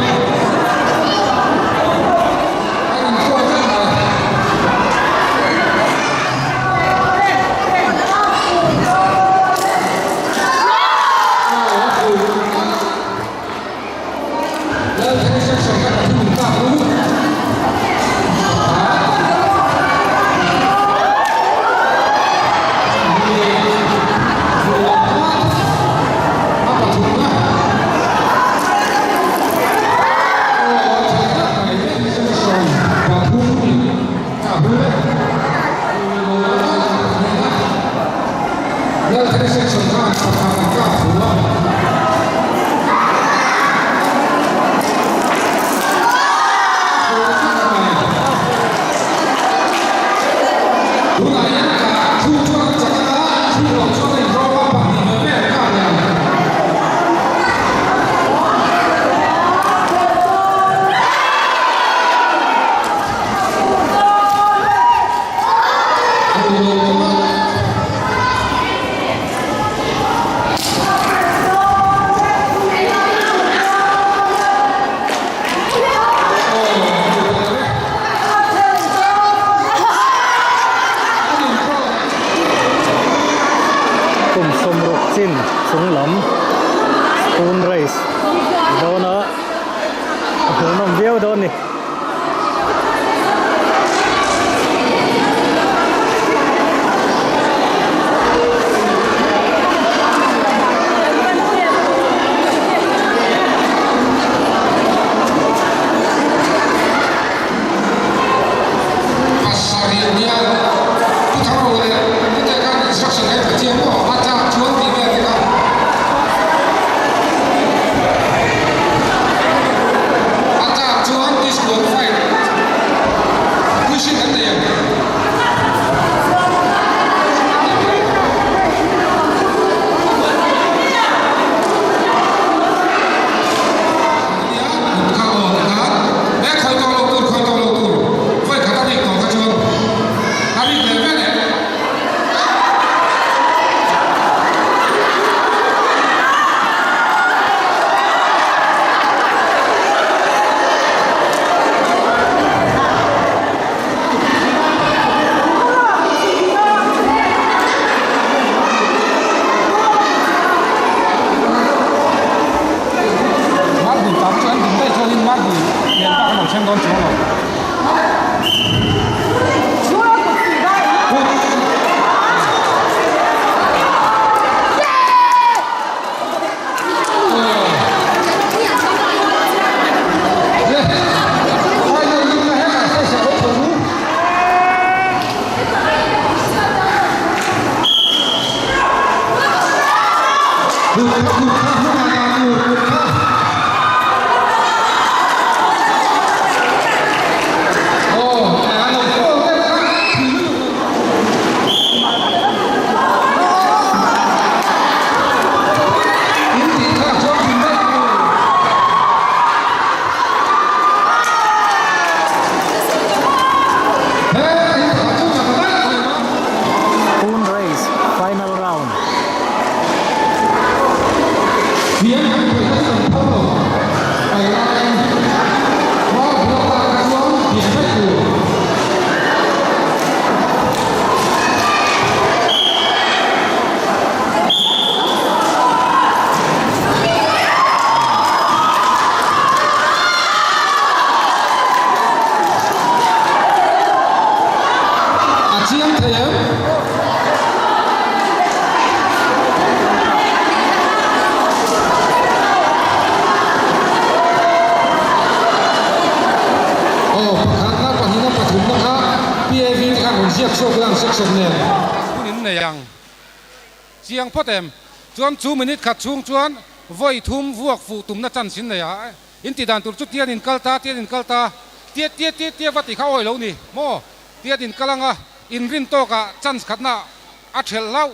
A inhruai tlat mai. Aw a fu tlat. Lalthei section kha pathum in kap u. Lalthei section khan pakhat an kap thu a. Tunah hian ka thu chuan a chak a, thu lo chuan a inrawng a, pahnih ve ve an kap leh ang. Kum sawmruk chin chung lam spoon race dawn a a hmuhnawm viau dawn a ni. Pasarih nia Pu Thangro leh Pu Teka'n instruction kan pe chiang maw? A tlak chuan tih vel te kha. A tlak chuan. thleng dawn chuang lo. Spoon race final round. A chiang thei em? Aw, pakhatna, pahnihna, pathumna kha PAV te khan rawn ziak chhuak ila ang section nen. Hun in nei ang. Chiang phawt em? Chuan chu minute khat chhung chuan vawi thum vuak fuh tumna chance in nei a. In tih dan tur chu tian in kal ta, tian in kal ta, tiat tiat tiat tiat va tih kha awi lo ni maw? Tiat in kal anga in rin tawkah chance khatna a thelh hlauh,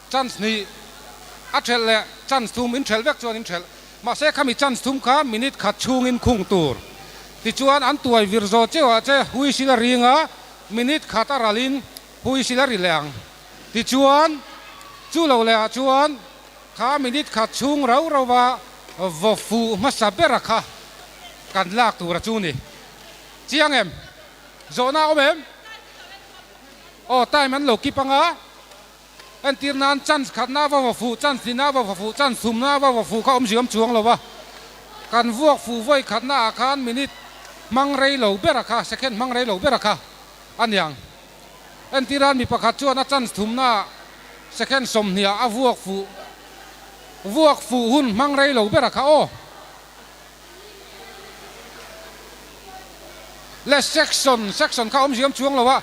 chance hnih a thelh leh chance thum in thelh vek chuan in thelh. Mahse khami chance thum kha minute khat chhungin khung tur. Tichuan an tuai vir zawh cheuh ah che whistle a ring a, minute khat a ralin whistle a ri leh ang. Tichuan chu lo leh ah chuan Kha minute khat chhung rau rauva vaw fuh hmasa bera kha kan lak tura chu ni. Chiang em? Zawhna a awm em? Aw, time an lo kip anga, entir nan chance khatna va vaw fuh, chance hnihna va vaw fuh, chance thumna va vaw fuh kha awmzia awm chuang lo va. Kan vuak fuh vawi khatna ah khan minute hmang rei lo bera kha, second hmang rei lo bera kha a niang. Entir mi pakhat chuan a chance thumna second sawmhniah a vuak fuh vuak fuh hun hmang rei lo ber a kha aw. Le section section kha awmzia awm chuang lo a,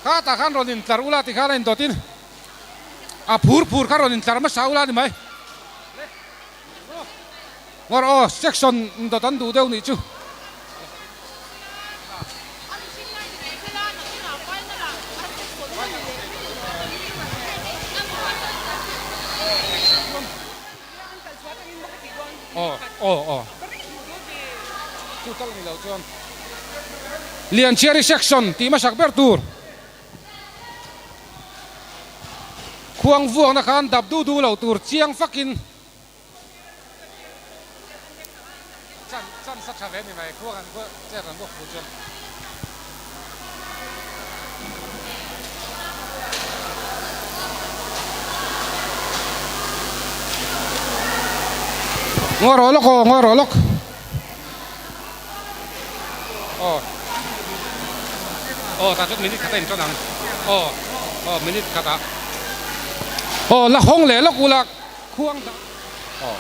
kha tah khan rawn intlar ula ti khan a indawt in a phur phur kha rawn intlar hmasa ula ni mai. Ngawr aw, section dawt an duh deuh nih chu. Aw aw aw chu tal ni lo chuan Lianchhiari section tih hmasak ber tur khuang vuakna khan dap duh duh lo tur chiang fakin Chan chan sa tha ve ni mai khuang an chet an bawk fuh chuan. Ngaw rawh lawk aw ngaw rawh lawk. Aw aw tah chuan minute khat a inṭan ang aw aw minute khat ah aw la hawng leh lawk ula. Khuang dah aw.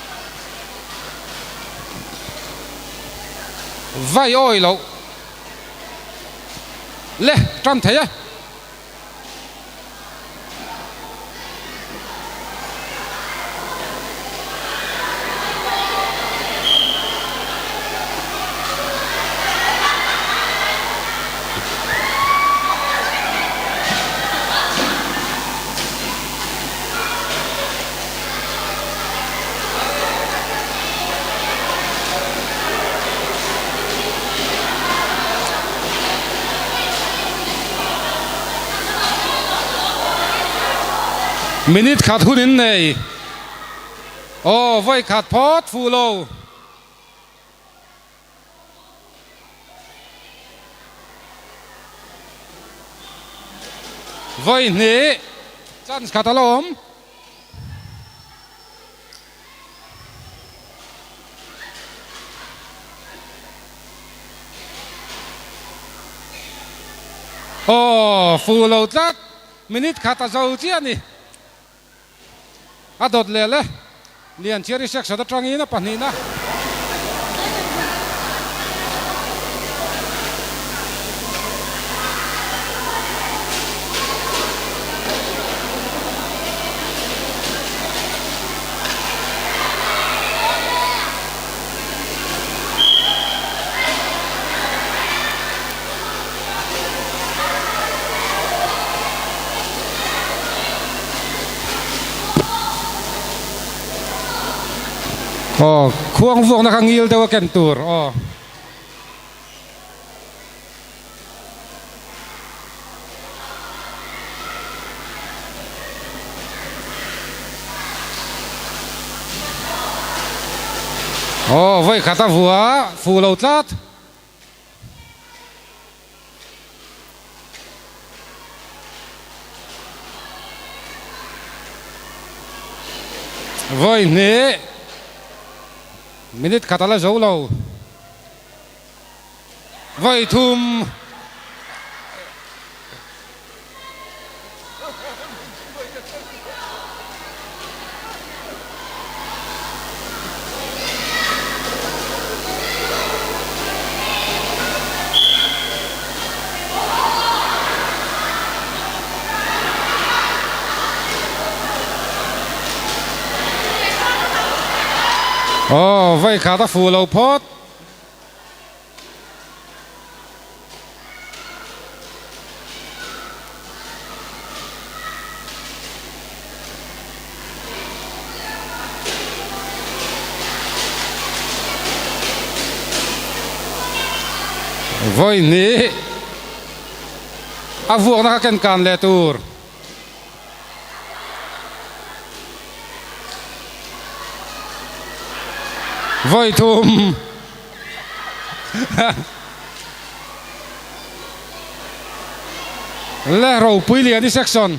Vai awi loh le tan thei e. Minute khat hun in nei. Aw, vawi khat phawt fuh lo. Vawi hnih chance khat a la awm. Aw, fu lo tlat. Minute khat a zo chiah a ni. A dawt leh le. Lianchhiari section atangin a pahnihna. Aw khuang vuakna kha ngil deuh a ken tur aw. Aw vawi khat a vua fu lo tlat. Vawi hnih minute khat a la zo lo. Vawi thum. Aw, vawi khat a fuh lo phawt. Vawi hnih a vuakna kha ken kan leh tur. Vawi thum. Le ropui lian i section.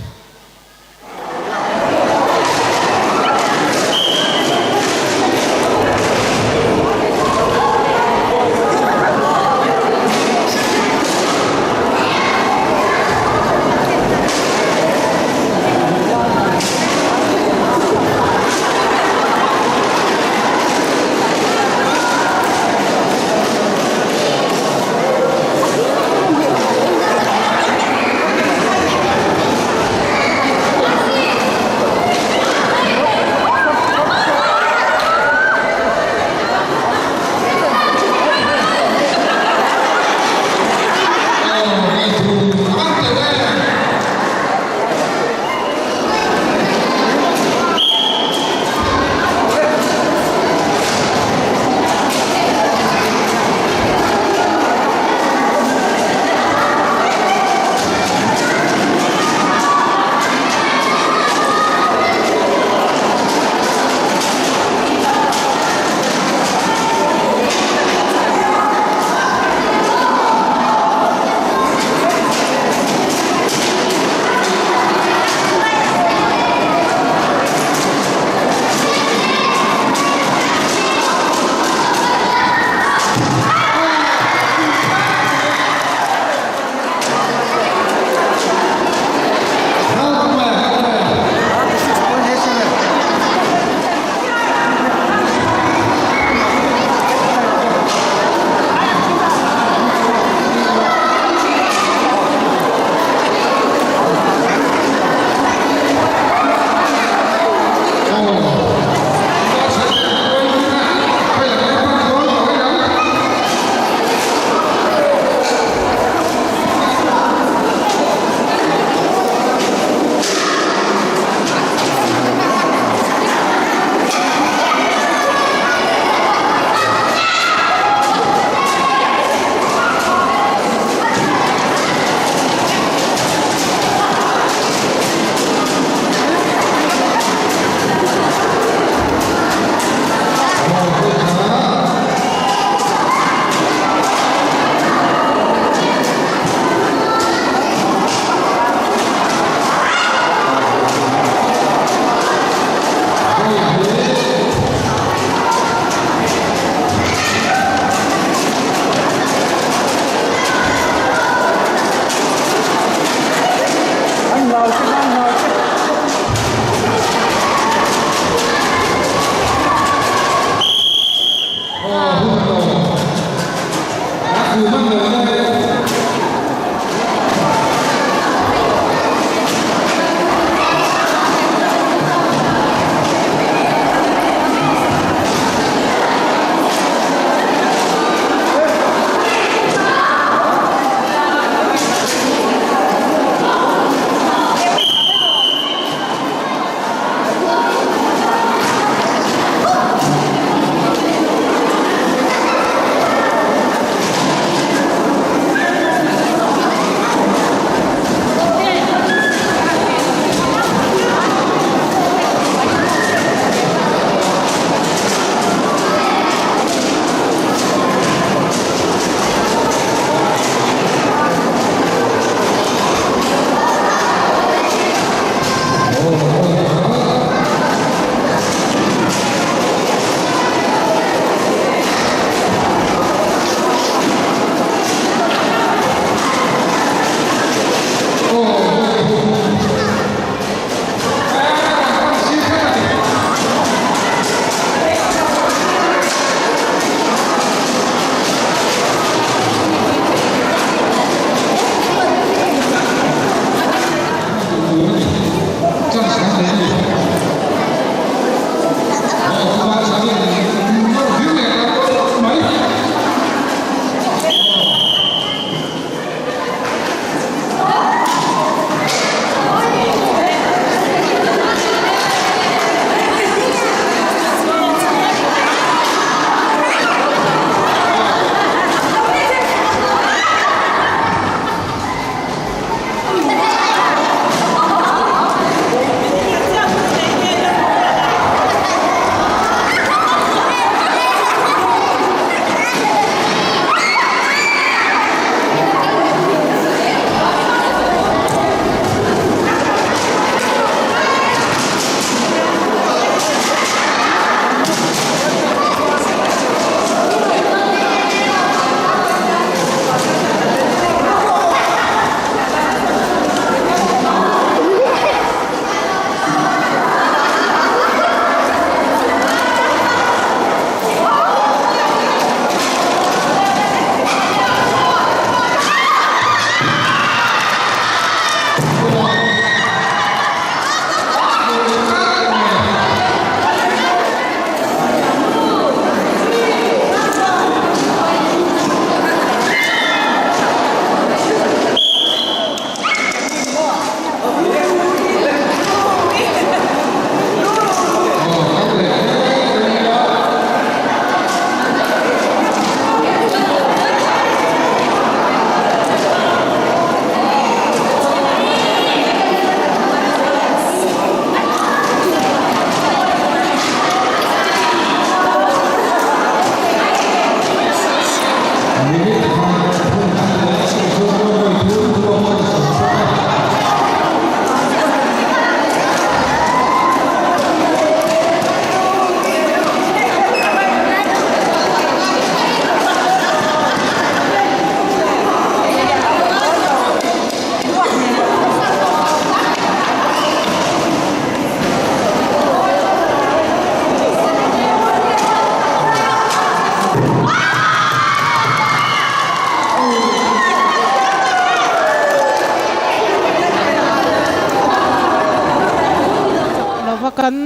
Lova kan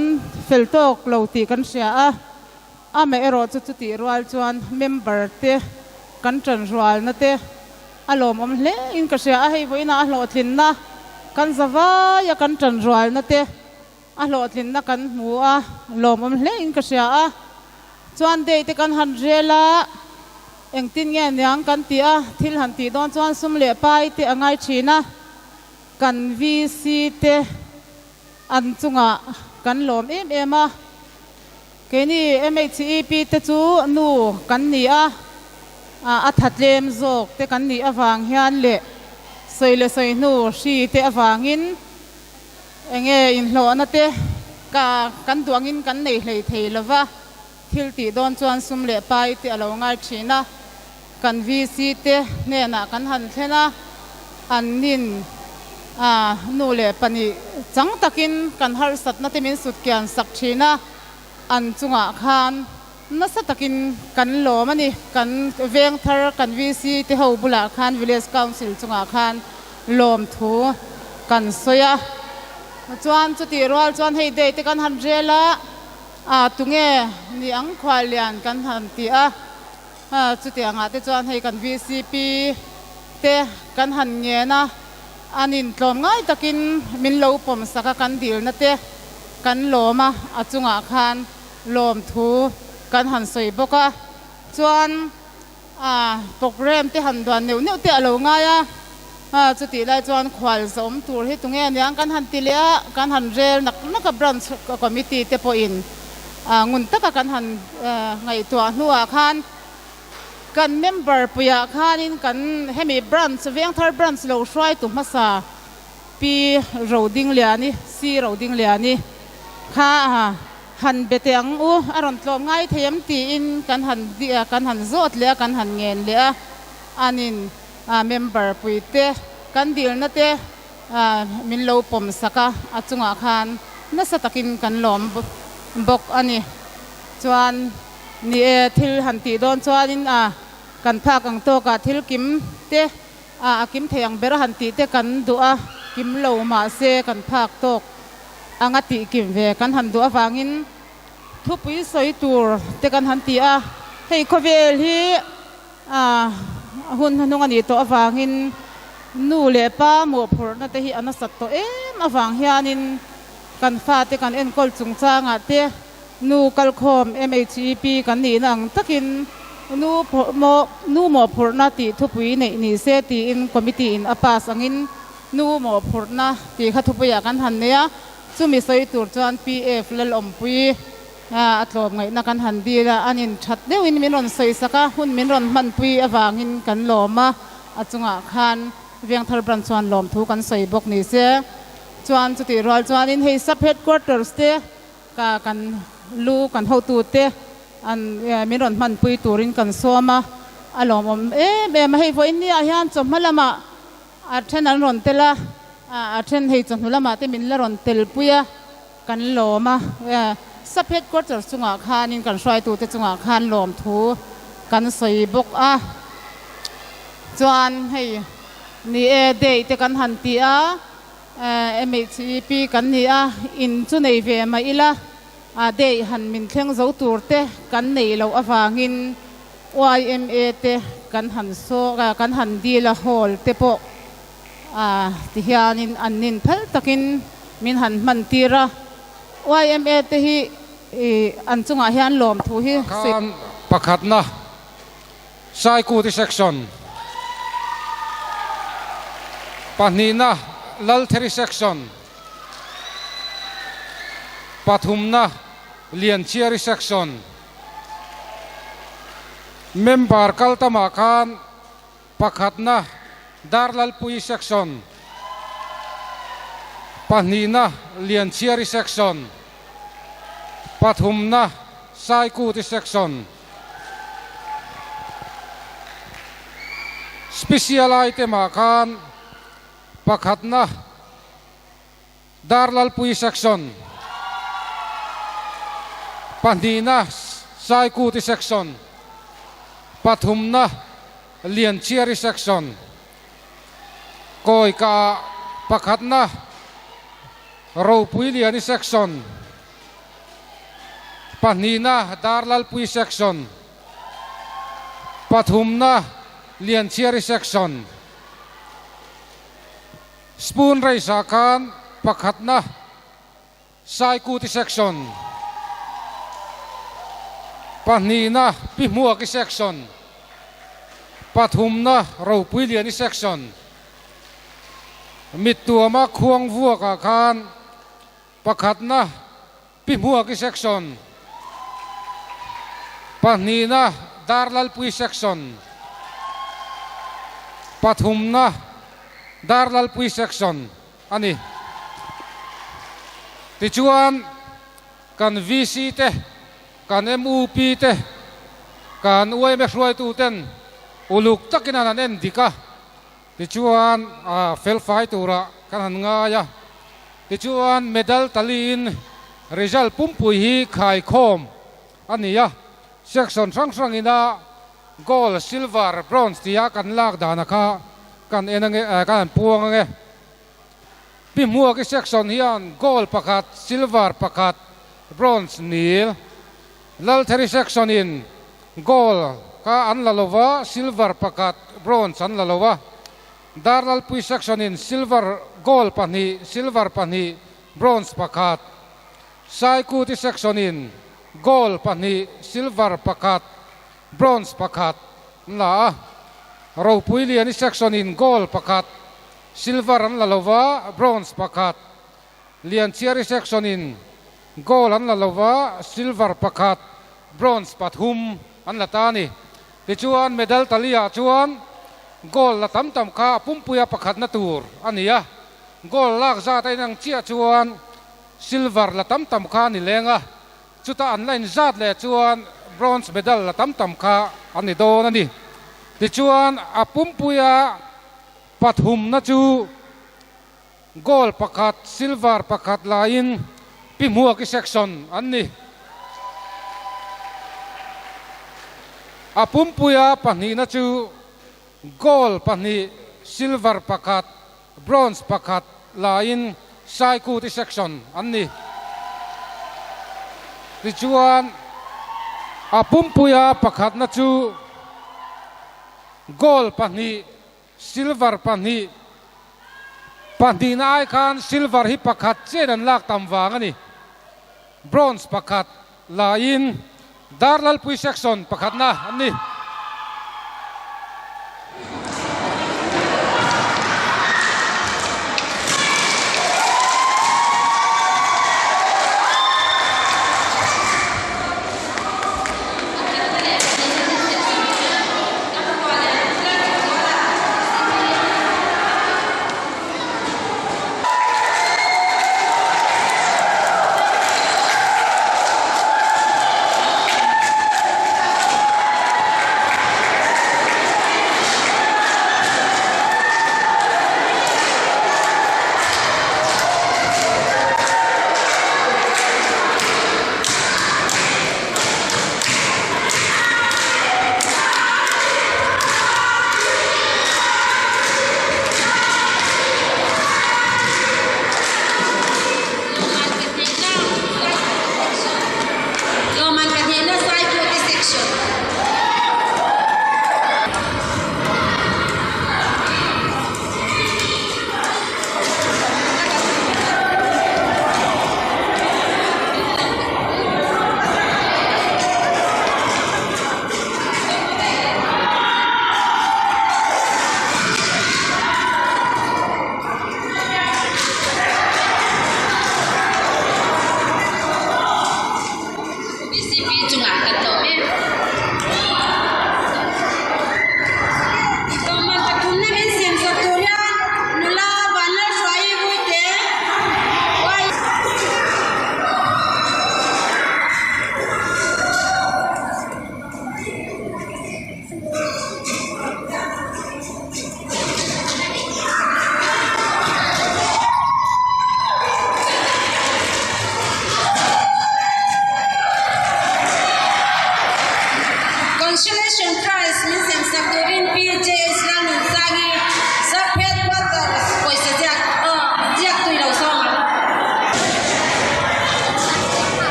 fel tawk lo tih kan hria a, amaherawh chu chutih rual chuan member te kan tanrualna te a lawmawm hle in ka hria a, hei vawiinah a hlawhtlinna kan zavaia kan tanrualna te A hlawhtlinna kan hmu a, lawmawm hle in ka hria a. Chuan day te kan han rel a, engtin nge niang kan ti a, thil han tih dawn chuan sum leh pai te a ngai thin a. Kan VC te an chungah kan lawm em em a. Keini MHEP te chu nu kan ni a, a tha tlem zawk te kan nih avang hian leh sawi leh sawi hnu hri te avangin, Enge inhlawhna te ka kan duh angin kan nei hlei thei lo va, thil tih dawn chuan sum leh pai te a lo ngai thin a, kan VC te hnenah kan han thlen a, an nin a nu leh pahnih chang takin kan harsatna te min sut kian sak thin a, an chungah khan nasa takin kan lawm a ni. Kan veng thar kan VC te ho bulah khan Village Council chungah khan lawmthu kan sawi a, chuan chutih rual chuan hei day te kan han rel a, a tunge ni ang khuallian kan han ti a, chutiangah te chuan hei kan VCP te kan han ngen a, an intlawm ngai takin min lo pawm sak a, kan dilna te kan lawm a, a chungah khan lawmthu kan han sawi bawk a, chuan. A programme te han duan neuh neuh te a lo ngai a, chutih lai chuan khual zawm tur hi tunge aniang kan han ti leh a, kan han rel nak nak a branch committee te pawhin ngun taka kan han ngaihtuah hnuah khan kan member puiah khanin kan hemi branch Vengthar branch lo hruaitu hmasa Pi Rodingliani, C Rodingliani kha Han be teh ang u, a rawn tlawm ngai thei em tiin kan han kan han zawt leh a, kan han ngen leh a, anin member puite kan dilna te min lo pawm sak a, a chungah khan nasa takin kan lawm bawk a ni. Chuan ni e, thil han tih dawn chuanin kan phak ang tawkah thil kim te a kim thei ang ber a han tih te kan duh a, kim lo mahse kan phak tawk anga tih kim ve kan han duh avangin thupui sawi tur te kan han ti a, hei khawvel hi hun hnuhnung a nih tawh avangin nu leh pa mawhphurhna te hi a nasat tawh em avang hianin kan fate kan enkawl chungchangah te nu kalkhawm MHEP kan nihna ang takin nu nu mawhphurhna tih thupui neih ni se tiin committee in a pass angin Nu mawhphurhna tih kha thupuiah kan han nei a, chumi sawi tur chuan PF Lalawmpui a tlawm ngaihna kan han dil a, an in that deuhin min rawn sawi sak a, hun min rawn hmanpui avangin kan lawm a, a chungah khan Vengthar Branch chuan lawmthu kan sawi bawk ni se. Chuan chutih rual chuanin hei Sub Headquarters te ka kan lu kan hotute an min rawn hmanpui turin kan sawm a, a lawmawm em em a, hei vawiin ni ah hian chawhma lamah A then an rawn tel a, a then hei chawhnu lamah te min la rawn tel pui a, kan lawm a. Sub headquarters chungah khanin kan hruaitute chungah khan lawmthu kan sawi bawk a. Chuan hei ni e day te kan han ti a, MHEP kan ni a, in chu nei ve mah ila day han min thleng zo tur te kan neih loh avangin Yma te kan han saw kan han dil a hall te pawh ti hianin an nin phal takin min han hman tir a. Yma te hi an chungah hian lawmthu hi sawi. Khan pakhatna Saikuti section, pahnihna Laltheri section, pathumna Lianchiari section. Member kal tamah khan pakhatna Darlalpui Section, pahnihna Lianchhiari Section, pathumna Saikuti Section. Special item-ah khan pakhatna Darlalpui Section, pahnihna Saikuti Section, pathumna Lianchiari Section, Kawika pakhatna Ropuiliani Section, pahnihna Darlalpui Section, pathumna Lianchiari Section. Spoon race ah khan pakhatna Saikuti Section, pahnihna Pihmuaki Section, pathumna Ropuiliani Section, Mittuama Khuang vuakah khan pakhatna Pihmuaki Section, pahnihna Darlalpui Section, pathumna Darlalpui Section a ni. Tichuan, kan VC te, kan MUP te, kan yma hruaitu ten uluk takin an han en dik a. Tichuan, felfai turah kan han ngai a. Tichuan, medal taliin result pumpui hi khaikhawm a ni a. Section hrang hrangina gold, silver, bronze tia kan lak dana kha kan en ange, kan han puang ange. Pi Hmuaki section hian gold pakhat, silver pakhat, bronze nil. Laltheri section in gold kha an la lo va, silver pakhat, bronze an la lo va. Darlalpui section in silver, gold pahnih, silver pahnih, bronze pakhat. Saikuti section in gold pahnih, silver pakhat, bronze pakhat an la a. Ropuiliani section in gold pakhat, silver an la lo va, bronze pakhat. Lianchiari section in gold an la lo va, silver pakhat, bronze pathum an la ta a ni. Tichuan medal tali-ah chuan gold la tam tam kha a pumpuia pakhatna tur a ni a, gold lak zat a inang chiah chuan silver la tam tam kha a ni leng a, chutah an la inzat leh chuan bronze medal la tam tam kha a ni dawn a ni. Tichuan a pumpuia pathumna chu Gold pakhat, silver pakhat laiin Pi Hmuaki section an ni. A pumpuia pahnihna chu gold pahnih, silver pakhat, bronze pakhat laiin Saikuti section an ni. Tichuan, a pumpuia pakhatna chu gold pahnih, Silver pahnih, pahnihna ai khan silver hi pakhat chen an lak tam vang a ni. Bronze pakhat laiin Darlalpui section pakhatna an ni.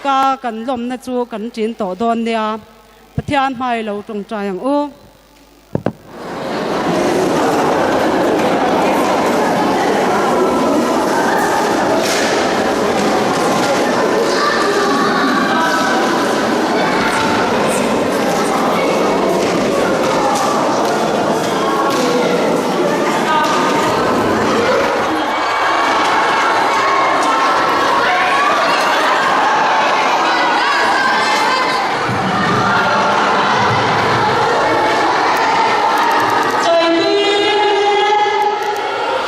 taka kan lawmna chu kan ṭin tawh dawn nia. Pathian hmai lo tawngtai ang u.